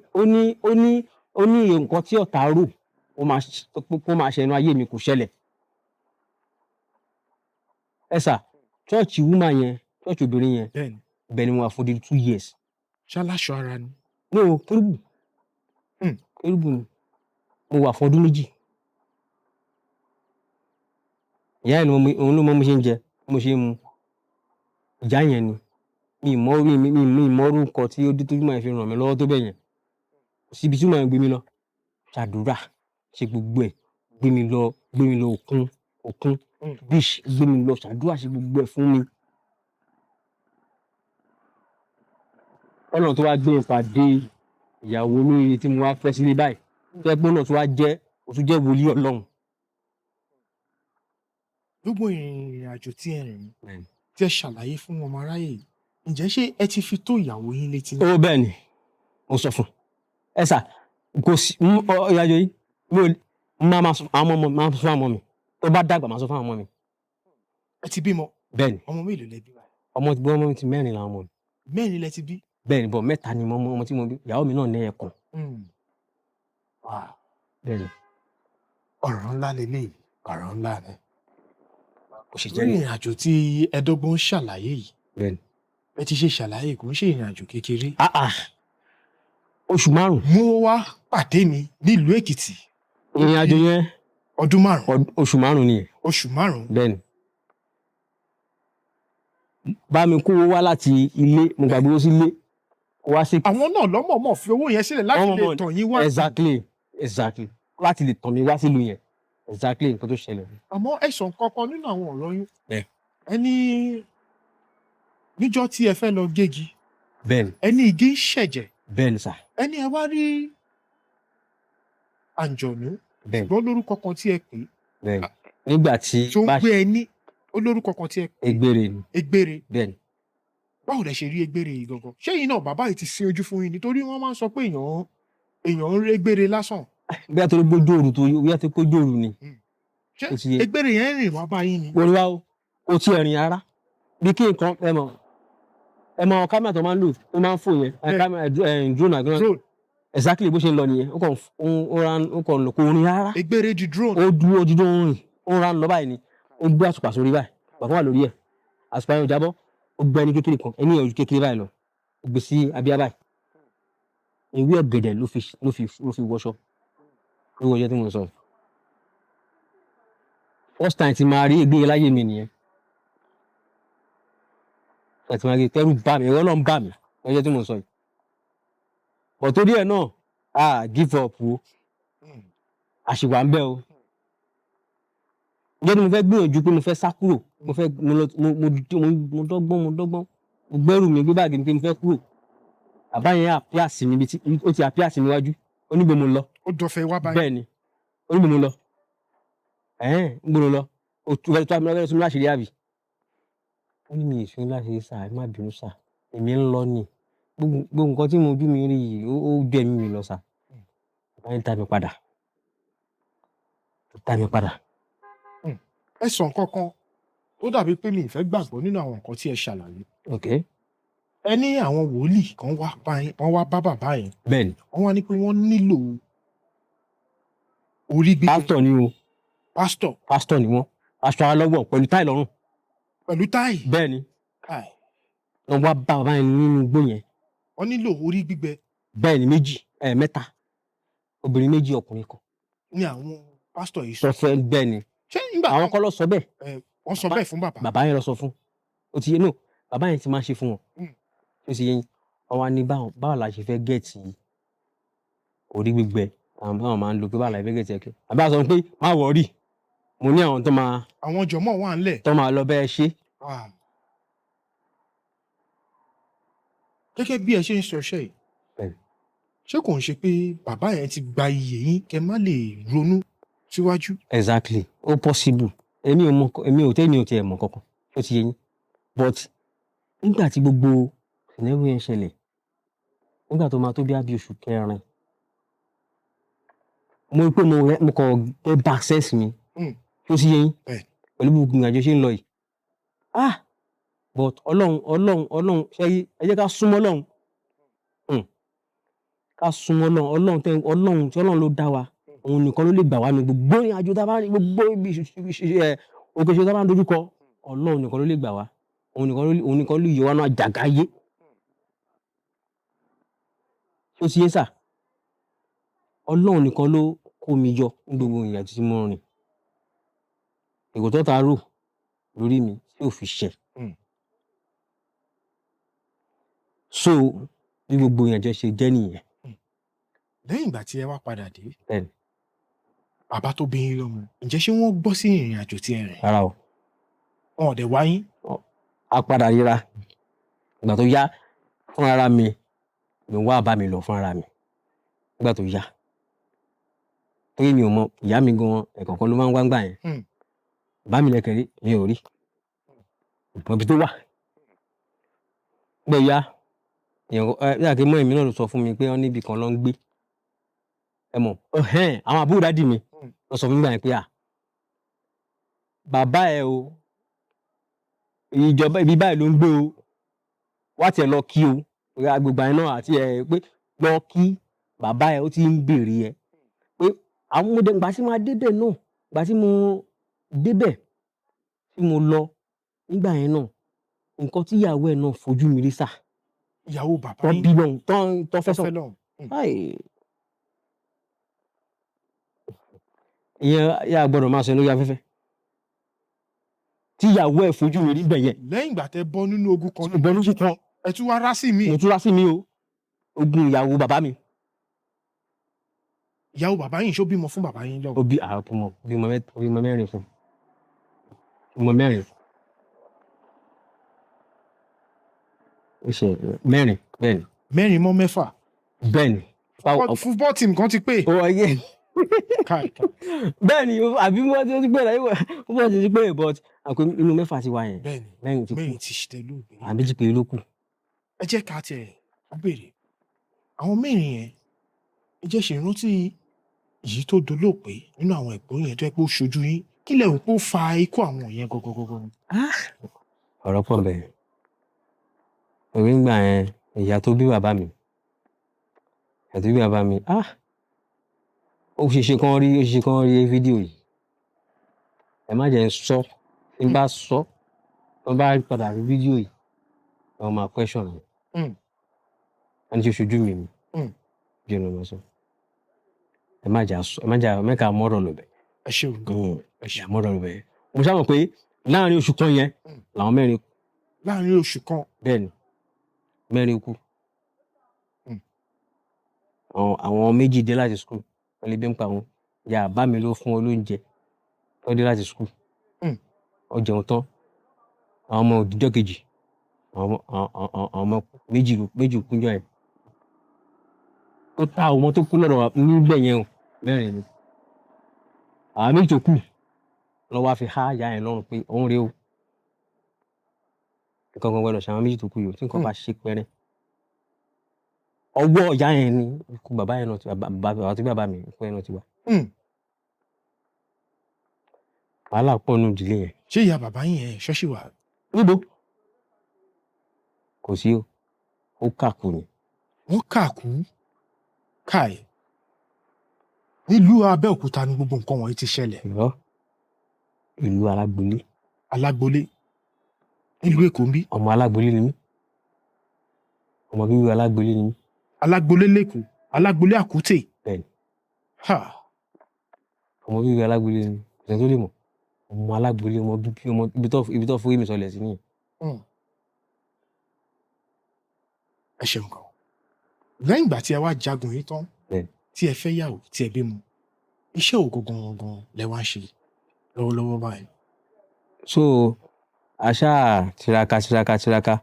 nǹkan tí ọ̀tá rò ó máa ṣe inú ayé mi kò ṣẹlẹ̀. Ẹ sà, church woman yẹn, church obìnrin yẹn, ibẹ̀ ni mo wà fún odidi 2 years. Ṣáláṣọ ara ni? No, kérúbù. Kérúbù ni. Mo wà fún ọdún 2. Ìyá yẹn ni òun ló mọ bí mo ṣe ń jẹ, bí mo ṣe ń mu. Ìyá yẹn ni. Mi ì mọ orúkọ tí ó dé tó máa fi ràn mí lọ́wọ́ tó bẹ́ẹ̀ yẹn. Kò sí ibi tí màá gbé mi lọ. Ṣàdúrà, ṣe gbogbo ẹ̀, gbé mi lọ òkun, beach, gbé mi lọ, ṣàdúrà, ṣe gbogbo ẹ̀ fún mi. Ọlọ́run tó wá gbé mi pàdé ìyàwó olóríire tí mo wá fẹ́ sílé báyìí. Tó jẹ́ pé òun náà tún wá jẹ́, ó tún jẹ́ wòlíì Ọlọ́run. Gbogbo ìrìn àjò tí ẹ rìn, Bẹ́ẹ̀ni. tí ẹ ṣàlàyé fún ọmọ aráyé yìí, ǹjẹ́ ṣé ẹ ti fi tó ìyàwó yín létí? Ó bẹ́ẹ̀ ni, mo sọ fún un. Ẹ sà, kò sí ìrìnàjò yìí, mi ò máa sọ àwọn ọmọ mi, máa sọ fún àwọn ọmọ mi. Tó bá dàgbà, máa sọ fún àwọn ọmọ mi. Ẹ ti bímọ? Bẹ́ẹ̀ ni. Ọmọ mélòó lẹ bí báyìí? Ọmọ ti bí, ọmọ mi ti mẹ́rin làwọn ọmọ mi. Mẹ́rin lẹ ti bí? Bẹ́ẹ̀ ni, but mẹ́ta ni ọmọ tí mo bí. Ìyàwó mi náà ní ẹ̀kan. Wow. Bẹ́ẹ̀ ni. Ọ̀rọ̀ ńlá leléyìí, ọ̀rọ̀ ńlá ni. Kò ṣe jẹ́ Lórí ni. ìrìn àjò tí ẹ dọ́gbọ́n ṣàlàyé yìí, Bẹ́ẹ̀ ni. ẹ ti ṣe ṣàlàyé, kò ń ṣe ìrìn àjò kékeré. Ah ah. Oṣù 5. Mú wá pàdé mi nílùú Èkìtì. Ìrìn àjò yẹn. Ọdún 5. Oṣù 5 nìyẹn. Oṣù 5. Bẹ́ẹ̀ ni. Bá mi kó owó wá láti ilé, mo gbàgbé owó sílé. Kó wá sí. Àwọn náà lọ́mọ̀ọ́mọ̀ fi owó yẹn sílẹ̀ láti Wọ́n lè mọ̀ọ́mọ̀. tàn yín wá. Exactly. Láti lè tàn mí wá sílùú yẹn. Exactly nǹkan tó ṣẹlẹ̀. Àmọ́ ẹ sọ nǹkan kan nínú àwọn ọ̀rọ̀ yín. Bẹ́ẹ̀. Ẹ ní níjọ́ tí ẹ fẹ́ lọ gégi, Bẹ́ẹ̀ ni. ẹ ní igi ń ṣẹ̀jẹ̀. Bẹ́ẹ̀ ni sà. Ẹ ní ẹ wá rí àǹjọ̀nú. Bẹ́ẹ̀ ni. Ṣùgbọ́n lórúkọ kan tí ẹ pè é. Bẹ́ẹ̀ ni. Nígbà tí Tó ń bá gbé ẹ ní, ó lórúkọ kan tí ẹ pè é. Egbére ni. Egbére. Bẹ́ẹ̀ ni. Báwo lẹ ṣe rí egbére yìí gangan? Ṣé yìí náà bàbá yìí ti sin ojú fún yín? Nítorí wọ́n máa ń sọ pé èèyàn ń rí egbére lásán. Bí a tó gbójú òru tó, bí a tó gbójú òru ni. Ṣé Ó ti yé. egbére yẹn rìn wá bá yín ni? Mo rí wá o, kò tí ẹ̀ rìn rárá. Bí kí nǹkan ẹ mọ̀ kámẹ́rà tó máa ń lò tó máa ń fò yẹn, kámẹ́rà drone àgbọn. Drone. Exactly bó ṣe ń lọ nìyẹn. Ó kàn ó rán, ó kàn lọ, kò rìn rárá. Egbére di drone. Ó dúró, ó dúró, ó rìn, ó rán lọ báyìí ni. Ó gbé àtùpà sórí báyìí. Bàbá wà lórí ẹ̀. Àtùpà yẹn ò jábọ́. Ó gbé ẹni kékeré kan, ẹni yẹn ò ju kékeré báyìí lọ. Ó gbé sí abíyá báyìí. Ewé ọ̀gẹ̀dẹ̀ ló fi wọṣọ. Ló wọṣọ tí mo sọ. First time tí máa rí egbére láyé mi nìyẹn. Àti máa rí tẹ́rù bà mí, ẹ̀rọ Ọlọ́run bà mí lọ́jọ́ tí mo sọ yìí. But torí ẹ̀ náà, a give up o, àṣìwà ń bẹ o. Ǹjẹ́ ni mo fẹ́ gbìyànjú pé mo fẹ́ sá kúrò, mo fẹ́ mo lọ mo mo mo dọ́gbọ́n, mo dọ́gbọ́n, mo gbẹ́rù mi, gbé báàgì mi pé mo fẹ́ kúrò. Bàbá yẹn appear sí mi ibi tí ó ti appear sí mi wájú, ó ní ibo mo lọ. Ó dọ̀fẹ́ wá báyìí. Bẹ́ẹ̀ ni, ó ní ibo mo lọ. Ẹ̀hẹ́n, níbo lo lọ? O tún fẹ́ tú mi láṣìírí àbí? Ó ní mi ì fún yín láṣìírí sir, ẹ má bínú sir, èmi ń lọ ni. Gbogbo nǹkan tí mo ojú mi rí yìí, ó ju ẹ̀mí mi lọ sir. Bàbá yẹn dá mi padà. Ó dá mi padà. Ẹ sọ nǹkan kan ó dàbí pé mi ì fẹ́ gbàgbọ́ nínú àwọn nǹkan tí ẹ ṣàlàyé. Ẹ ní àwọn wòlíì kan wá bá yín, wọ́n wá bá bàbá yẹn. Bẹ́ẹ̀ ni. Wọ́n wá ní pé wọ́n nílò orí gbígbé. Pásítọ̀ ni o. Pásítọ̀. Pásítọ̀ ni wọ́n. Aṣọ alọ́wọ̀ pẹ̀lú táì lọ́rùn. Pẹ̀lú táì. Bẹ́ẹ̀ ni. Káì. Wọ́n wá bá bàbá yẹn nínú igbó yẹn. Wọ́n nílò orí gbígbẹ. Bẹ́ẹ̀ ni, méjì, mẹ́ta. Obìnrin méjì, ọkùnrin kan. Ní àwọn pásítọ̀ yìí sọ. Sọ fẹ́ bẹ́ẹ̀ ni. Ṣé nígbà àwọn kọ́ ló sọ bẹ́ẹ̀. Wọ́n sọ bẹ́ẹ̀ fún bàbá. Bàbá yẹn lọ sọ fún. Ó ti yé no, bàbá yẹn ti máa ṣe fún wọn. Ó ti yé yín. Wọ́n wá ní báwo la ṣe fẹ́ get orí gbígbẹ. Àwọn báwọn máa ń lo pé báwo la ṣe fẹ́ get ẹ̀ kí. Bàbá sọ pé má worry. Mo ní àwọn tó máa. Àwọn jọmọ́ wà ńlẹ̀. Tó máa lọ bẹ́ẹ̀ ṣe. Gẹ́gẹ́ bí ẹ ṣe ń sọ iṣẹ́ yìí. Bẹ́ẹ̀ni. Ṣé kò ń ṣe pé bàbá yẹn ti gba iyè yín kẹ́ má lè ronú síwájú? Exactly, ó possible. Èmi ò mọ̀, èmi ò tiẹ̀ mọ̀ kankan. Ó ti yé yín. But nígbà tí gbogbo scenario yẹn ṣẹlẹ̀, nígbà tó máa tó bí oṣù kẹrin, mo rí pé mo kàn get back sense mi. Ó ti yé yín. Pẹ̀lú bí gbogbo ìrìnàjò ṣe ń lọ yìí. Ah! But Ọlọ́run, Ọlọ́run, Ọlọ́run, ṣé ẹ jẹ́ ká súnmọ́ Ọlọ́run. Ká súnmọ́ Ọlọ́run, Ọlọ́run tẹ́, Ọlọ́run tí Ọlọ́run ló dá wa. Òun nìkan ló lè gbà wá ní gbogbo ìrìnàjò tá a bá ní, gbogbo ibi òkè ìṣòro tá a bá ń dojúkọ. Ọlọ́run nìkan ló lè gbà wá. Òun nìkan ló lè yọ wá nínú àjàgà ayé. Ó ti yé sà. Ọlọ́run nìkan ló kó mi yọ ní gbogbo ìrìnàjò tí mo rìn. Èrò tó ta rò lórí mi tí ò fi ṣẹ. So bí gbogbo ìrìnàjò ṣe jẹ́ nìyẹn. Lẹ́yìn ìgbà tí ẹ wá padà dé. Bẹ́ẹ̀ni. Bàbá tó bí yín lọ́mọ, ǹjẹ́ ṣé wọ́n gbọ́ sí ìrìnàjò tí ẹ rìn? Rárá o. Wọn ò dẹ̀ wá yín? A padà ríra. Ìgbà tó yá fún ara mi, mi wá bá mi lọ fún ara mi. Nígbà tó yá. Torí mi ò mọ ìyá mi gan-an, ẹ̀kọ̀ọ̀kan ló máa ń wá ńgbà yẹn. Bàbá mi lẹ́kẹ̀rí, mi ò rí. Mọ ibi tó wà. Nígbà yá, èèyàn bí àkè mọ́ èmi náà ló sọ fún mi pé wọ́n níbi kan ló ń gbé. Ẹ mọ̀, ẹ̀hẹ́n, àwọn àbúrò daddy mi ló sọ fún mi nígbà yẹn pé à, bàbá ẹ o, ìjọba ibi báyìí ló ń gbé o. Wá tiẹ̀ lọ kí o. Agbègbè yẹn náà àti ẹ pé lọ kí bàbá ẹ, ó ti ń bèrè ẹ. Pé àwọn ọmọdé ìgbà tí mo dé bẹ̀ náà, ìgbà tí mo dé bẹ̀, tí mo lọ nígbà yẹn náà, nǹkan tí ìyàwó ẹ náà fojú mi rí sà. Ìyàwó bàbá Tọ́ yín. bí lọ́hùn, tọ́ fẹ́ Tọ́ sọ. fẹ́ lọ́hùn. Ai. Ìyẹn yà gbọdọ̀ máa sọ lórí afẹ́fẹ́. Tí ìyàwó ẹ fojú mi rí bẹ̀ yẹn. Lẹ́yìn ìgbà tẹ bọ́ nínú ogun kan. Mo bọ́ nínú kan. Ẹ tún wá rá sí mi. Mo tún rá sí mi o. Ogun ìyàwó bàbá mi. Ìyàwó bàbá yín ṣó bímọ fún bàbá yín lọ́wọ́? Ó bí àwọn ọmọ, bímọ mẹ́ta, bímọ mẹ́rin fún. Bímọ mẹ́rin. Ó ṣe mẹ́rin, bẹ́ẹ̀ ni. Mẹ́rin mọ́ mẹ́fà. Bẹ́ẹ̀ ni. Football team kan ti pé. Ó wáyé. Káì, káì. Bẹ́ẹ̀ ni, àbí wọ́n ti pé láyé wọ́n ti pé but àpò inú mẹ́fà ti wá yẹn. Bẹ́ẹ̀ ni. Mẹ́rin ti kú. Mẹ́rin ti ṣe lóògbé. Àbí méjì péré ló kù. Ẹ jẹ́ ká tiẹ̀ béèrè. Àwọn mẹ́rin yẹn, ẹ jẹ́ ṣe ìrántí èyí tó dolóògbé nínú àwọn ẹ̀gbọ́n yẹn tó jẹ́ pé ó ṣojú yín. Kí lẹ rò pé ó fa ikú àwọn yẹn gangan? Ọ̀rọ̀ pọ̀ bẹ́ẹ̀. Torí nígbà yẹn, ìyá tó bí bàbá mi, ìyá tó bí bàbá mi, ah! Ó ṣe ṣe kán rí, ó ṣe ṣe kán rí fídíò yìí. Ẹ má jẹ́ ń sọ, tí n bá sọ, tí wọ́n bá padà rí fídíò yìí, wọ́n máa question mi. Wọ́n ní ṣe oṣojú mi ni. Bí ọ̀nà máa sọ. Ẹ má jẹ́ a sọ, ẹ má jẹ́ ẹ má ká mọ́rọ̀ lọ bẹ̀. Ẹ ṣeun gan. Ẹ ṣeun. Mọ́rọ̀ lọ bẹ̀. Mo ṣáà mọ̀ pé láàrin oṣù kan yẹn làwọn mẹ́rin kú. Láàrin oṣù kan? Bẹ́ẹ̀ ni, mẹ́rin kú. Àwọn méjì dé láti school, wọ́n lè bí ń pa wọn. Ìyá bàbá mi ló fún wọn lóúnjẹ. Wọ́n dé láti school. Wọ́n jẹun tán. Àwọn ọmọ òdìjọ́ kejì, àwọn ọmọ méjì kú níjọ́ yẹn. Tó ta àwọn ọmọ tó kú lọ́dọ̀ wa níbẹ̀ yẹn o, mẹ́rin ni. Àwọn méjì tó kù lọ wá fi há ìyá yẹn lọ́rùn pé òun rèé o. Nǹkan kan gbọdọ̀ ṣe àwọn méjì tó kù yìí o, tí nǹkan bá ṣe pẹ́rẹ́. Ọwọ́ ìyá yẹn ni ikú bàbá yẹn náà ti wá, bàbá tó bí bàbá mi, ikú yẹn náà ti wá. Wàhálà pọ̀ nínú ìdílé yẹn. Ṣé ìyá bàbá yín yẹn ṣọ́ọ̀ṣì wà? Níbo? Kò sí o. Ó kàkú ni. Wọ́n kàkú? Káì. Nílùú Abẹ́òkúta ni gbogbo nǹkan wọ̀nyí ti ṣẹlẹ̀. Irọ́. Ìlú Alágbolé. Alágbolé. Nílùú Èkó ń bí. Ọmọ Alágbolé ni mí. Ọmọ bíbí Alágbolé ni mí. Alágbolé l'Ékòó. Alágbolé Àkútè. Bẹ́ẹ̀ni. Ha. Ọmọ bíbí Alágbolé ni mí. Kò sẹ́ni tó lè mọ̀. Ọmọ Alágbolé, ọmọ bíbí, ọmọ ibi tó forí mi sọlẹ̀ sí nìyẹn. Ẹ ṣeun gan. Lẹ́yìn ìgbà tí ẹ wá jagun yìí tán, Bẹ́ẹ̀ni. tí ẹ fẹ́ yàwó, tí ẹ bímọ, iṣẹ́ wo gangan gangan lẹ wá ń ṣe lọ́wọ́lọ́wọ́ báyìí? So, a ṣáà tiraka, tiraka, tiraka.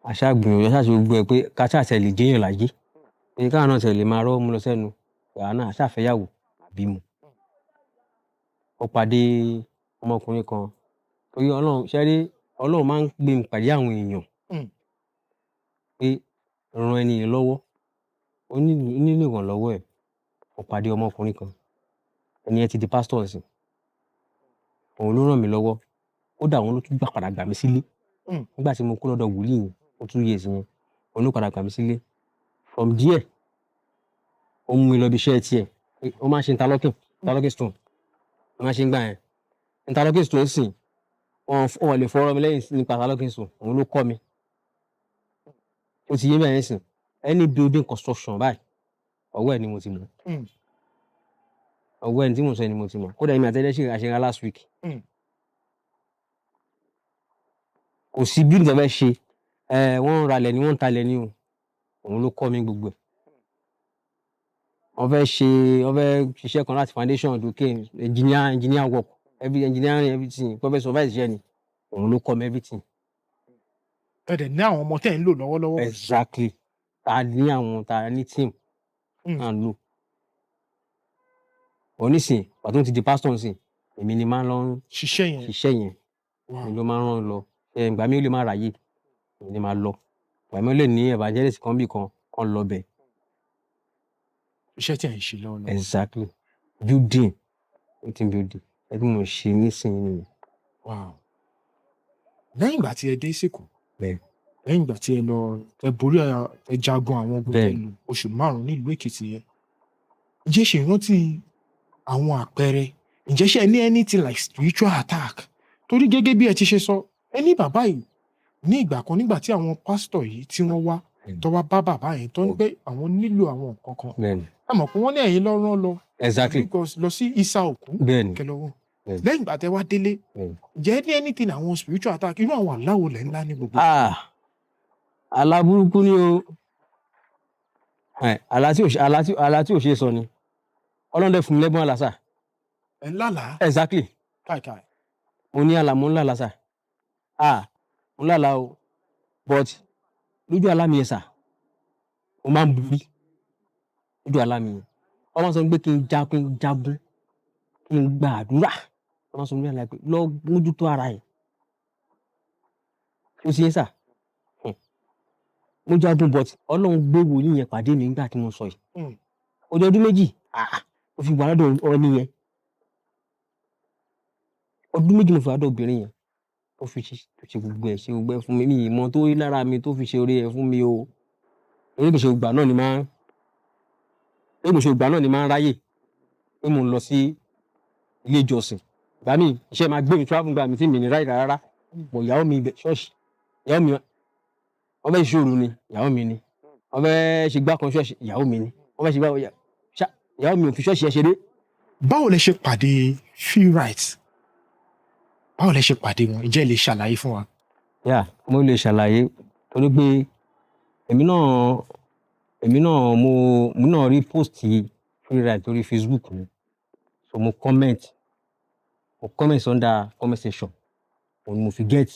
A ṣáà gbìyànjú, a ṣáà ṣe gbogbo ẹ̀ pé ká ṣáà tẹ̀ lè jẹ́yàn láyé. Pé káwa náà tẹ̀ lè máa rọ́wọ́ mú lọ sẹ́nu. Àwa náà a ṣáà fẹ́ yàwó, àbímọ. Ó pàdé ọmọkùnrin kan. Torí Ọlọ́run, ṣé rí, Ọlọ́run máa ń gbé mi pàdé àwọn èèyàn. Pé ran ẹni yẹn lọ́wọ́. Ó nílò ìrànlọ́wọ́ ẹ̀. Ó pàdé ọmọkùnrin kan. Ẹni yẹn ti di pastor ńsìn. Òun ló ràn mí lọ́wọ́. Kódà òun ló tún gbà padà gbà mí sílé. Nígbà tí mo kú lọ́dọ̀ wòlíì yẹn, ó 2 years yẹn, òun ló padà gbà mí sílé. From there, ó mú mi lọ ibi iṣẹ́ tiẹ̀. Ó máa ń ṣe interlocking, interlocking stone. Ó máa ń ṣe nígbà yẹn. Interlocking stone sìn, wọ́n lè fọwọ́ rọ́ mi lẹ́yìn nípa interlocking stone. Òun ló kọ́ mi. Ó ti yé bẹ́ẹ̀ yẹn sìn. Any building construction báyìí, ọwọ́ ẹ̀ ni mo ti mọ̀. Ọwọ́ ẹni tí mò ń sọ yìí ni mo ti mọ̀. Kódà èmi àti ẹni ṣe àṣeyọrí last week. Kò sí building tó fẹ́ ṣe. Wọ́n ń ralẹ̀ ni, wọ́n ń talẹ̀ ni o. Òun ló kọ́ mi gbogbo ẹ̀. Wọ́n fẹ́ ṣe, wọ́n fẹ́ ṣiṣẹ́ kan láti foundation dókè, engineer work, every engineering everything. Wọ́n fẹ́ supervise iṣẹ́ ni. Òun ló kọ́ mi everything. Ẹ dẹ̀ ní àwọn ọmọ tẹ́ ń lò lọ́wọ́lọ́wọ́. Exactly. Ta ní àwọn, ta ní team tá ń lò. Òun nísìnyí, ìgbà tó ń ti di pastor nísìnyí, èmi ni máa ń lọ ṣiṣẹ́ yẹn. Ṣiṣẹ́ yẹn. Èmi ló máa ń rán lọ. Ìgbà míì ó lè máa ráyè, èmi ni máa lọ. Ìgbà míì ó lè ní evangelist kan bí kan kan lọ bẹ̀. Iṣẹ́ tí ẹ̀ ń ṣe lọ́wọ́lọ́wọ́. Exactly. Building, building, building. Iṣẹ́ tí mò ń ṣe nísìnyí nìyẹn. Wow. Lẹ́yìn ìgbà tí ẹ dé s'Èkó, Bẹ́ẹ̀. lẹ́yìn ìgbà tí ẹ lọ, ẹ borí, ẹ jagun àwọn ogun Bẹ́ẹ̀. tẹ́ lò oṣù 5 nílùú Èkìtì yẹn. Ǹjẹ́ ṣe ìrántí àwọn àpẹẹrẹ? Ǹjẹ́ ṣé ẹ ní anything like spiritual attack? Torí gẹ́gẹ́ bí ẹ ti ṣe sọ, ẹ ní bàbá yìí ní ìgbà kan nígbà tí àwọn pásítọ̀ yìí tí wọ́n wá, tó wá bá bàbá yẹn tó ń pé àwọn nílò àwọn nǹkan kan. Bẹ́ẹ̀ni. Ẹ mọ̀ pé wọ́n ní ẹ̀yin lọ rán lọ. Exactly. Because lọ sí Ìsà Òkú. Bẹ́ẹ̀ni. Kẹ́ lọ wò. Bẹ́ẹ̀ni. Lẹ́yìn ìgbà tẹ́ wá délé, Bẹ́ẹ̀ni. ǹjẹ́ ẹ ní anything àwọn spiritual attack? Irú àwọn àlá wo lẹ̀ ń lá ní gbogbo? Ah! Àlá burúkú ni o. Àlá tí ò ṣe é sọ ni. Ọlọ́run dẹ̀ fún mi lẹ́bùn àlá sà. Ẹ ń lálàá? Exactly. Káì káì. Mo ní àlá, mo ń lálàá sà. Ah! Mo ń lálàá o. But lójú àlá mi yẹn sà, mo máa ń borí. Lójú àlá mi yẹn. Wọ́n máa ń sọ pé kí n ja, kí n jagun, kí n gba àdúrà. Wọ́n máa ń sọ lójú àlá pé lọ mójútó ara ẹ. Ó ti yé sà. Mo jagun, but Ọlọ́run gbé wòlíì yẹn pàdé mi nígbà tí mo sọ yìí. Ó di ọdún 2, ah, mo fi wà lọ́dọ̀ ẹni yẹn. Ọdún 2 mo fi wà lọ́dọ̀ obìnrin yẹn. Ó fi ṣe, ṣe gbogbo ẹ̀, ṣe gbogbo ẹ̀ fún mi. Mi ò mọ̀ tó rí lára mi tó fi ṣe oore ẹ̀ fún mi o. Torí kì í ṣe gbogbo ìgbà náà ni máa ń, torí kì í ṣe gbogbo ìgbà náà ni máa ń ráyè pé mò ń lọ sí ilé ìjọsìn. Ìgbà míì iṣẹ́ máa gbé mi travel, ìgbà mi tí mi ní ráyè rárá. But ìyàwó mi ibẹ̀ ṣọ́ọ̀ṣì. Ìyàwó mi, wọ́n fẹ́ ṣe òru ni, ìyàwó mi ni. Wọ́n fẹ́ ṣe igbá kan ṣọ́ọ̀ṣì, ìyàwó mi ni. Wọ́n fẹ́ ṣe igbá kan, ṣá, ìyàwó mi ò fi ṣọ́ọ̀ṣì ẹ ṣeré. Báwo lẹ ṣe pàdé Feel Right? Báwo lẹ ṣe pàdé wọn? Ǹjẹ́ ẹ lè ṣàlàyé fún wa? Yeah, mo lè ṣàlàyé torí pé èmi náà mo náà rí post Free Ride lórí Facebook mi, so mo comment under comment section. Òun ni mo fi get,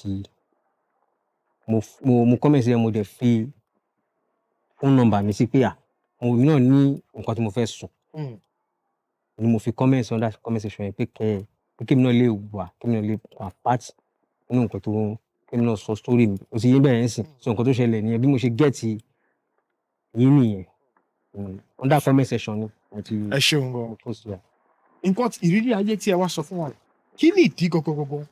mo comment síbẹ̀, mo dẹ̀ fi phone number mi sí pé à, mo èmi náà ní nǹkan tí mo fẹ́ sọ. Ni mo fi comment under comment section yẹn pé kẹ́ pé kémi náà lè wà, kémi náà lè wà part nínú nǹkan tó, kémi náà sọ story mi. Ó ti yé bẹ́ẹ̀ yẹn sìn. So nǹkan tó ṣẹlẹ̀ nìyẹn, bí mo ṣe get yín nìyẹn. Under comment section ni mo ti Ẹ ṣeun gan. mo post ya. Nǹkan ìrírí ayé tí ẹ wá sọ fún wa, kí ni ìdí gangan gangan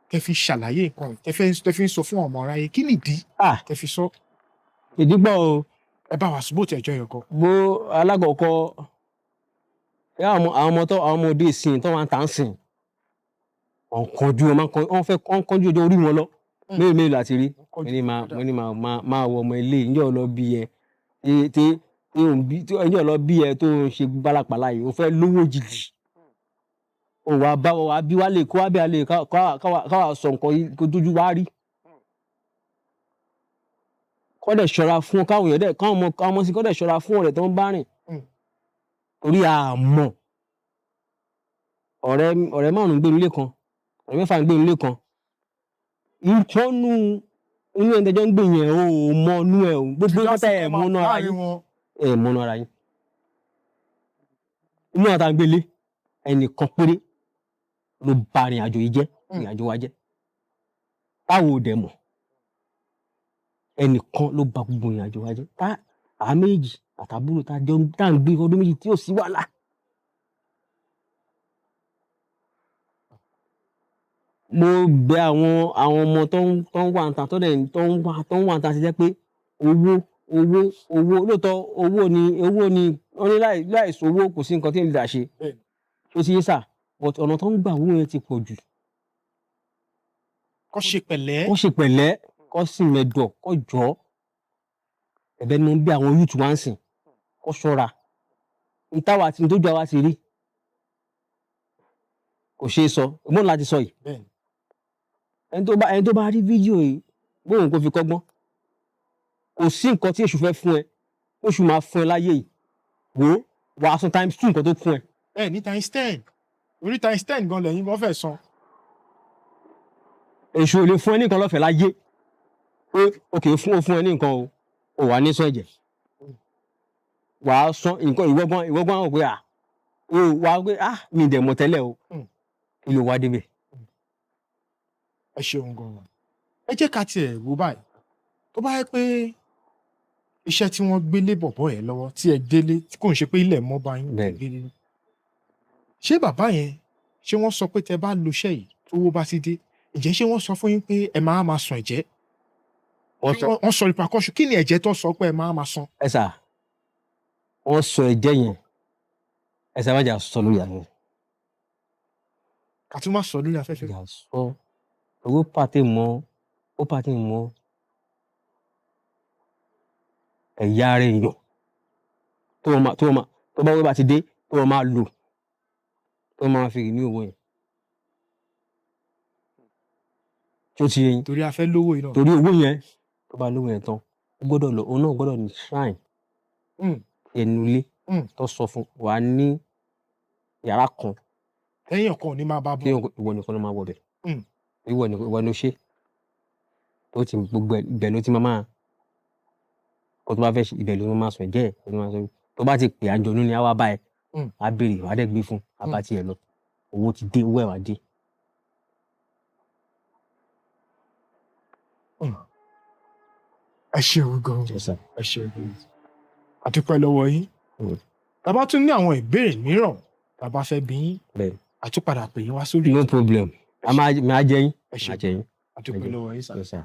tẹ fi ṣàlàyé nǹkan yìí, tẹ fi ń sọ fún ọmọ aráyé? Kí ni ìdí Ah, tẹ fi sọ? Ìdí pọ̀ o. Ẹ bá wa sọ bó tiẹ̀ jọ yẹn kan. Bó alákọ̀ọ́kọ́, àwọn ọmọ òde ìsìn tó wà ń tà ń sìn, wọ́n kánjú, wọ́n máa ń wọ́n fẹ́, wọ́n kánjú ọjọ́ orí wọn lọ. Mélòó mélòó láti rí. Mo ní máa mo ní máa máa máa wọ ọmọ ilé ǹjẹ́ ò lọ bí ẹ tí tí tí ò ń bí tí ǹjẹ́ ò lọ bí ẹ tó ń ṣe bálapàla yìí, o fẹ́ lówó jìjì. O wà bá wa bí wá lè kó wá bí a lè ká wá sọ nǹkan yìí kó tójú wá rí. Kọ́ dẹ̀ ṣọ́ra fún káwọn èèyàn dẹ̀ káwọn ọmọ sí kọ́ dẹ̀ ṣọ́ra fún ọ̀rẹ́ tó ń bá rìn. Torí a mọ̀ ọ̀rẹ́ márùn-ún gbé nílé kan, ọ̀rẹ́ 6 ń gbé nílé kan. Ìkànnù inú ẹni tẹ́jọ́ ń gbé yẹn, o ò mọ inú ẹ o. Gbogbo pátá ẹ̀ mọ inú ara yín. Ẹ̀ mọ inú ara yín. Inú àwọn tá à ń gbélé, ẹnìkan péré ló ba ìrìn àjò yìí jẹ́, ìrìn àjò wa jẹ́. Táwo ò dẹ̀ mọ̀. Ẹnìkan ló ba gbogbo ìrìn àjò wa jẹ́. Tá àwa méjì àtàbúrò tá jọ tá à ń gbé ọdún 2 tí ò sí wàhálà. Mo bẹ àwọn ọmọ tó ń wà níta, tó dẹ̀ tó ń wà níta ṣe jẹ́ pé owó, owó, owó, lóòótọ́ owó ni wọ́n ní láì sówó kò sí nǹkan tí èèyàn lè dà ṣe. Ó ti yé sà, but ọ̀nà tó ń gbà owó yẹn ti pọ̀ jù. Kọ́ ṣe pẹ̀lẹ́. Kọ́ ṣe pẹ̀lẹ́, kọ́ sì mẹ̀dọ̀, kọ́ jọ́. Ẹ̀bẹ̀ ni mo ń bẹ àwọn youth wa ń sìn, kọ́ ṣọ́ra. N táwa ti, n tójú àwa ti rí. Kò ṣe é sọ, mo ní láti sọ yìí. Ẹni tó bá rí fídíò yìí, bóun kò fi kọ́gbọ́n. Kò sí nǹkan tí èṣù fẹ́ fún ẹ, èṣù máa fún ẹ láyé yìí. Wò ó, wàá san times two nǹkan tó fún ẹ. Ẹ ní times 10, orí times 10 gan lẹ́yìn gan fẹ́ san. Èṣù ò lè fún ẹ ní nǹkan lọ́fẹ̀ẹ́ láyé. Pé òkè fún ó fún ẹ ní nǹkan o, ò wà ní sàn ẹ̀jẹ̀. Wàá san nǹkan ìwọ gan wò pé à, o wàá pé à mi ì dẹ̀ mọ̀ tẹ́lẹ̀ o. Kí ló wá débẹ̀? Ẹ ṣeun gan. Ẹ jẹ́ ká tiẹ̀ wò báyìí. Tó bá yẹ pé iṣẹ́ tí wọ́n gbé lé bọ̀bọ́ yẹn lọ́wọ́ tí ẹ délé, tí kò ń ṣe pé ilẹ̀ mọ́ bá yín Bẹ́ẹ̀ni. délé. Ṣé bàbá yẹn, ṣé wọ́n sọ pé tẹ bá lo iṣẹ́ yìí, tówó bá ti dé, ǹjẹ́ ṣé wọ́n sọ fún yín pé ẹ máa máa san ẹ̀jẹ̀? Wọ́n sọ. Wọ́n sọ repercussion, kí ni ẹ̀jẹ̀ tó sọ pé ẹ máa máa san? Ẹ sà, wọ́n sọ ẹ̀jẹ̀ yẹn. Ẹ sà, má jà sọ lórí afẹ́fẹ́. Ká tún má sọ lórí afẹ́fẹ́. Jà sọ. Owó pàtẹ mọ́, ó pàtẹ mọ́ ẹ̀yà ara èèyàn tó wọ́n máa tó bá wọ́n bá ti dé, tó wọ́n máa lò, tó wọ́n máa fi renew owó yẹn. Ṣé ó ti yé yín? Torí a fẹ́ lówó yìí náà. Torí owó yẹn, tó bá lówó yẹn tán, ó gbọ́dọ̀ lọ, òun náà gbọ́dọ̀ ní shrine ẹnu ilé tó sọ fún wa ní yàrá kan. Lẹ́yìn ọ̀kan ò ní máa bá Tí bọ̀. ìwọ nìkan ló máa wọ bẹ̀. Ìwọ nìkan, ìwọ ló ṣe. Tó ti gbogbo ẹ̀, ibẹ̀ ló ti máa kó tó bá fẹ́ ṣe, ibẹ̀ ló máa sọ ẹ̀jẹ̀ ẹ̀, ló máa sọ. Tó bá ti pè àjọ̀nú ni á wá bá ẹ. Á béèrè, wà á dẹ̀ gbé fún, á bá tiẹ̀ lọ. Owó ti dé, owó ẹ̀ wá dé. Ẹ ṣeun gan. Yes, sir. Ẹ ṣeun gan. A dúpẹ́ lọ́wọ́ yín. Tá a bá tún ní àwọn ìbéèrè mìíràn tá a bá fẹ́ bí yín, Bẹ́ẹ̀ni. a tún padà pè yín wá sórí No ètò. problem. A máa jẹ yín. Ẹ ṣeun. Máa jẹ yín. A dúpẹ́ lọ́wọ́ yín sir. Yes, sir.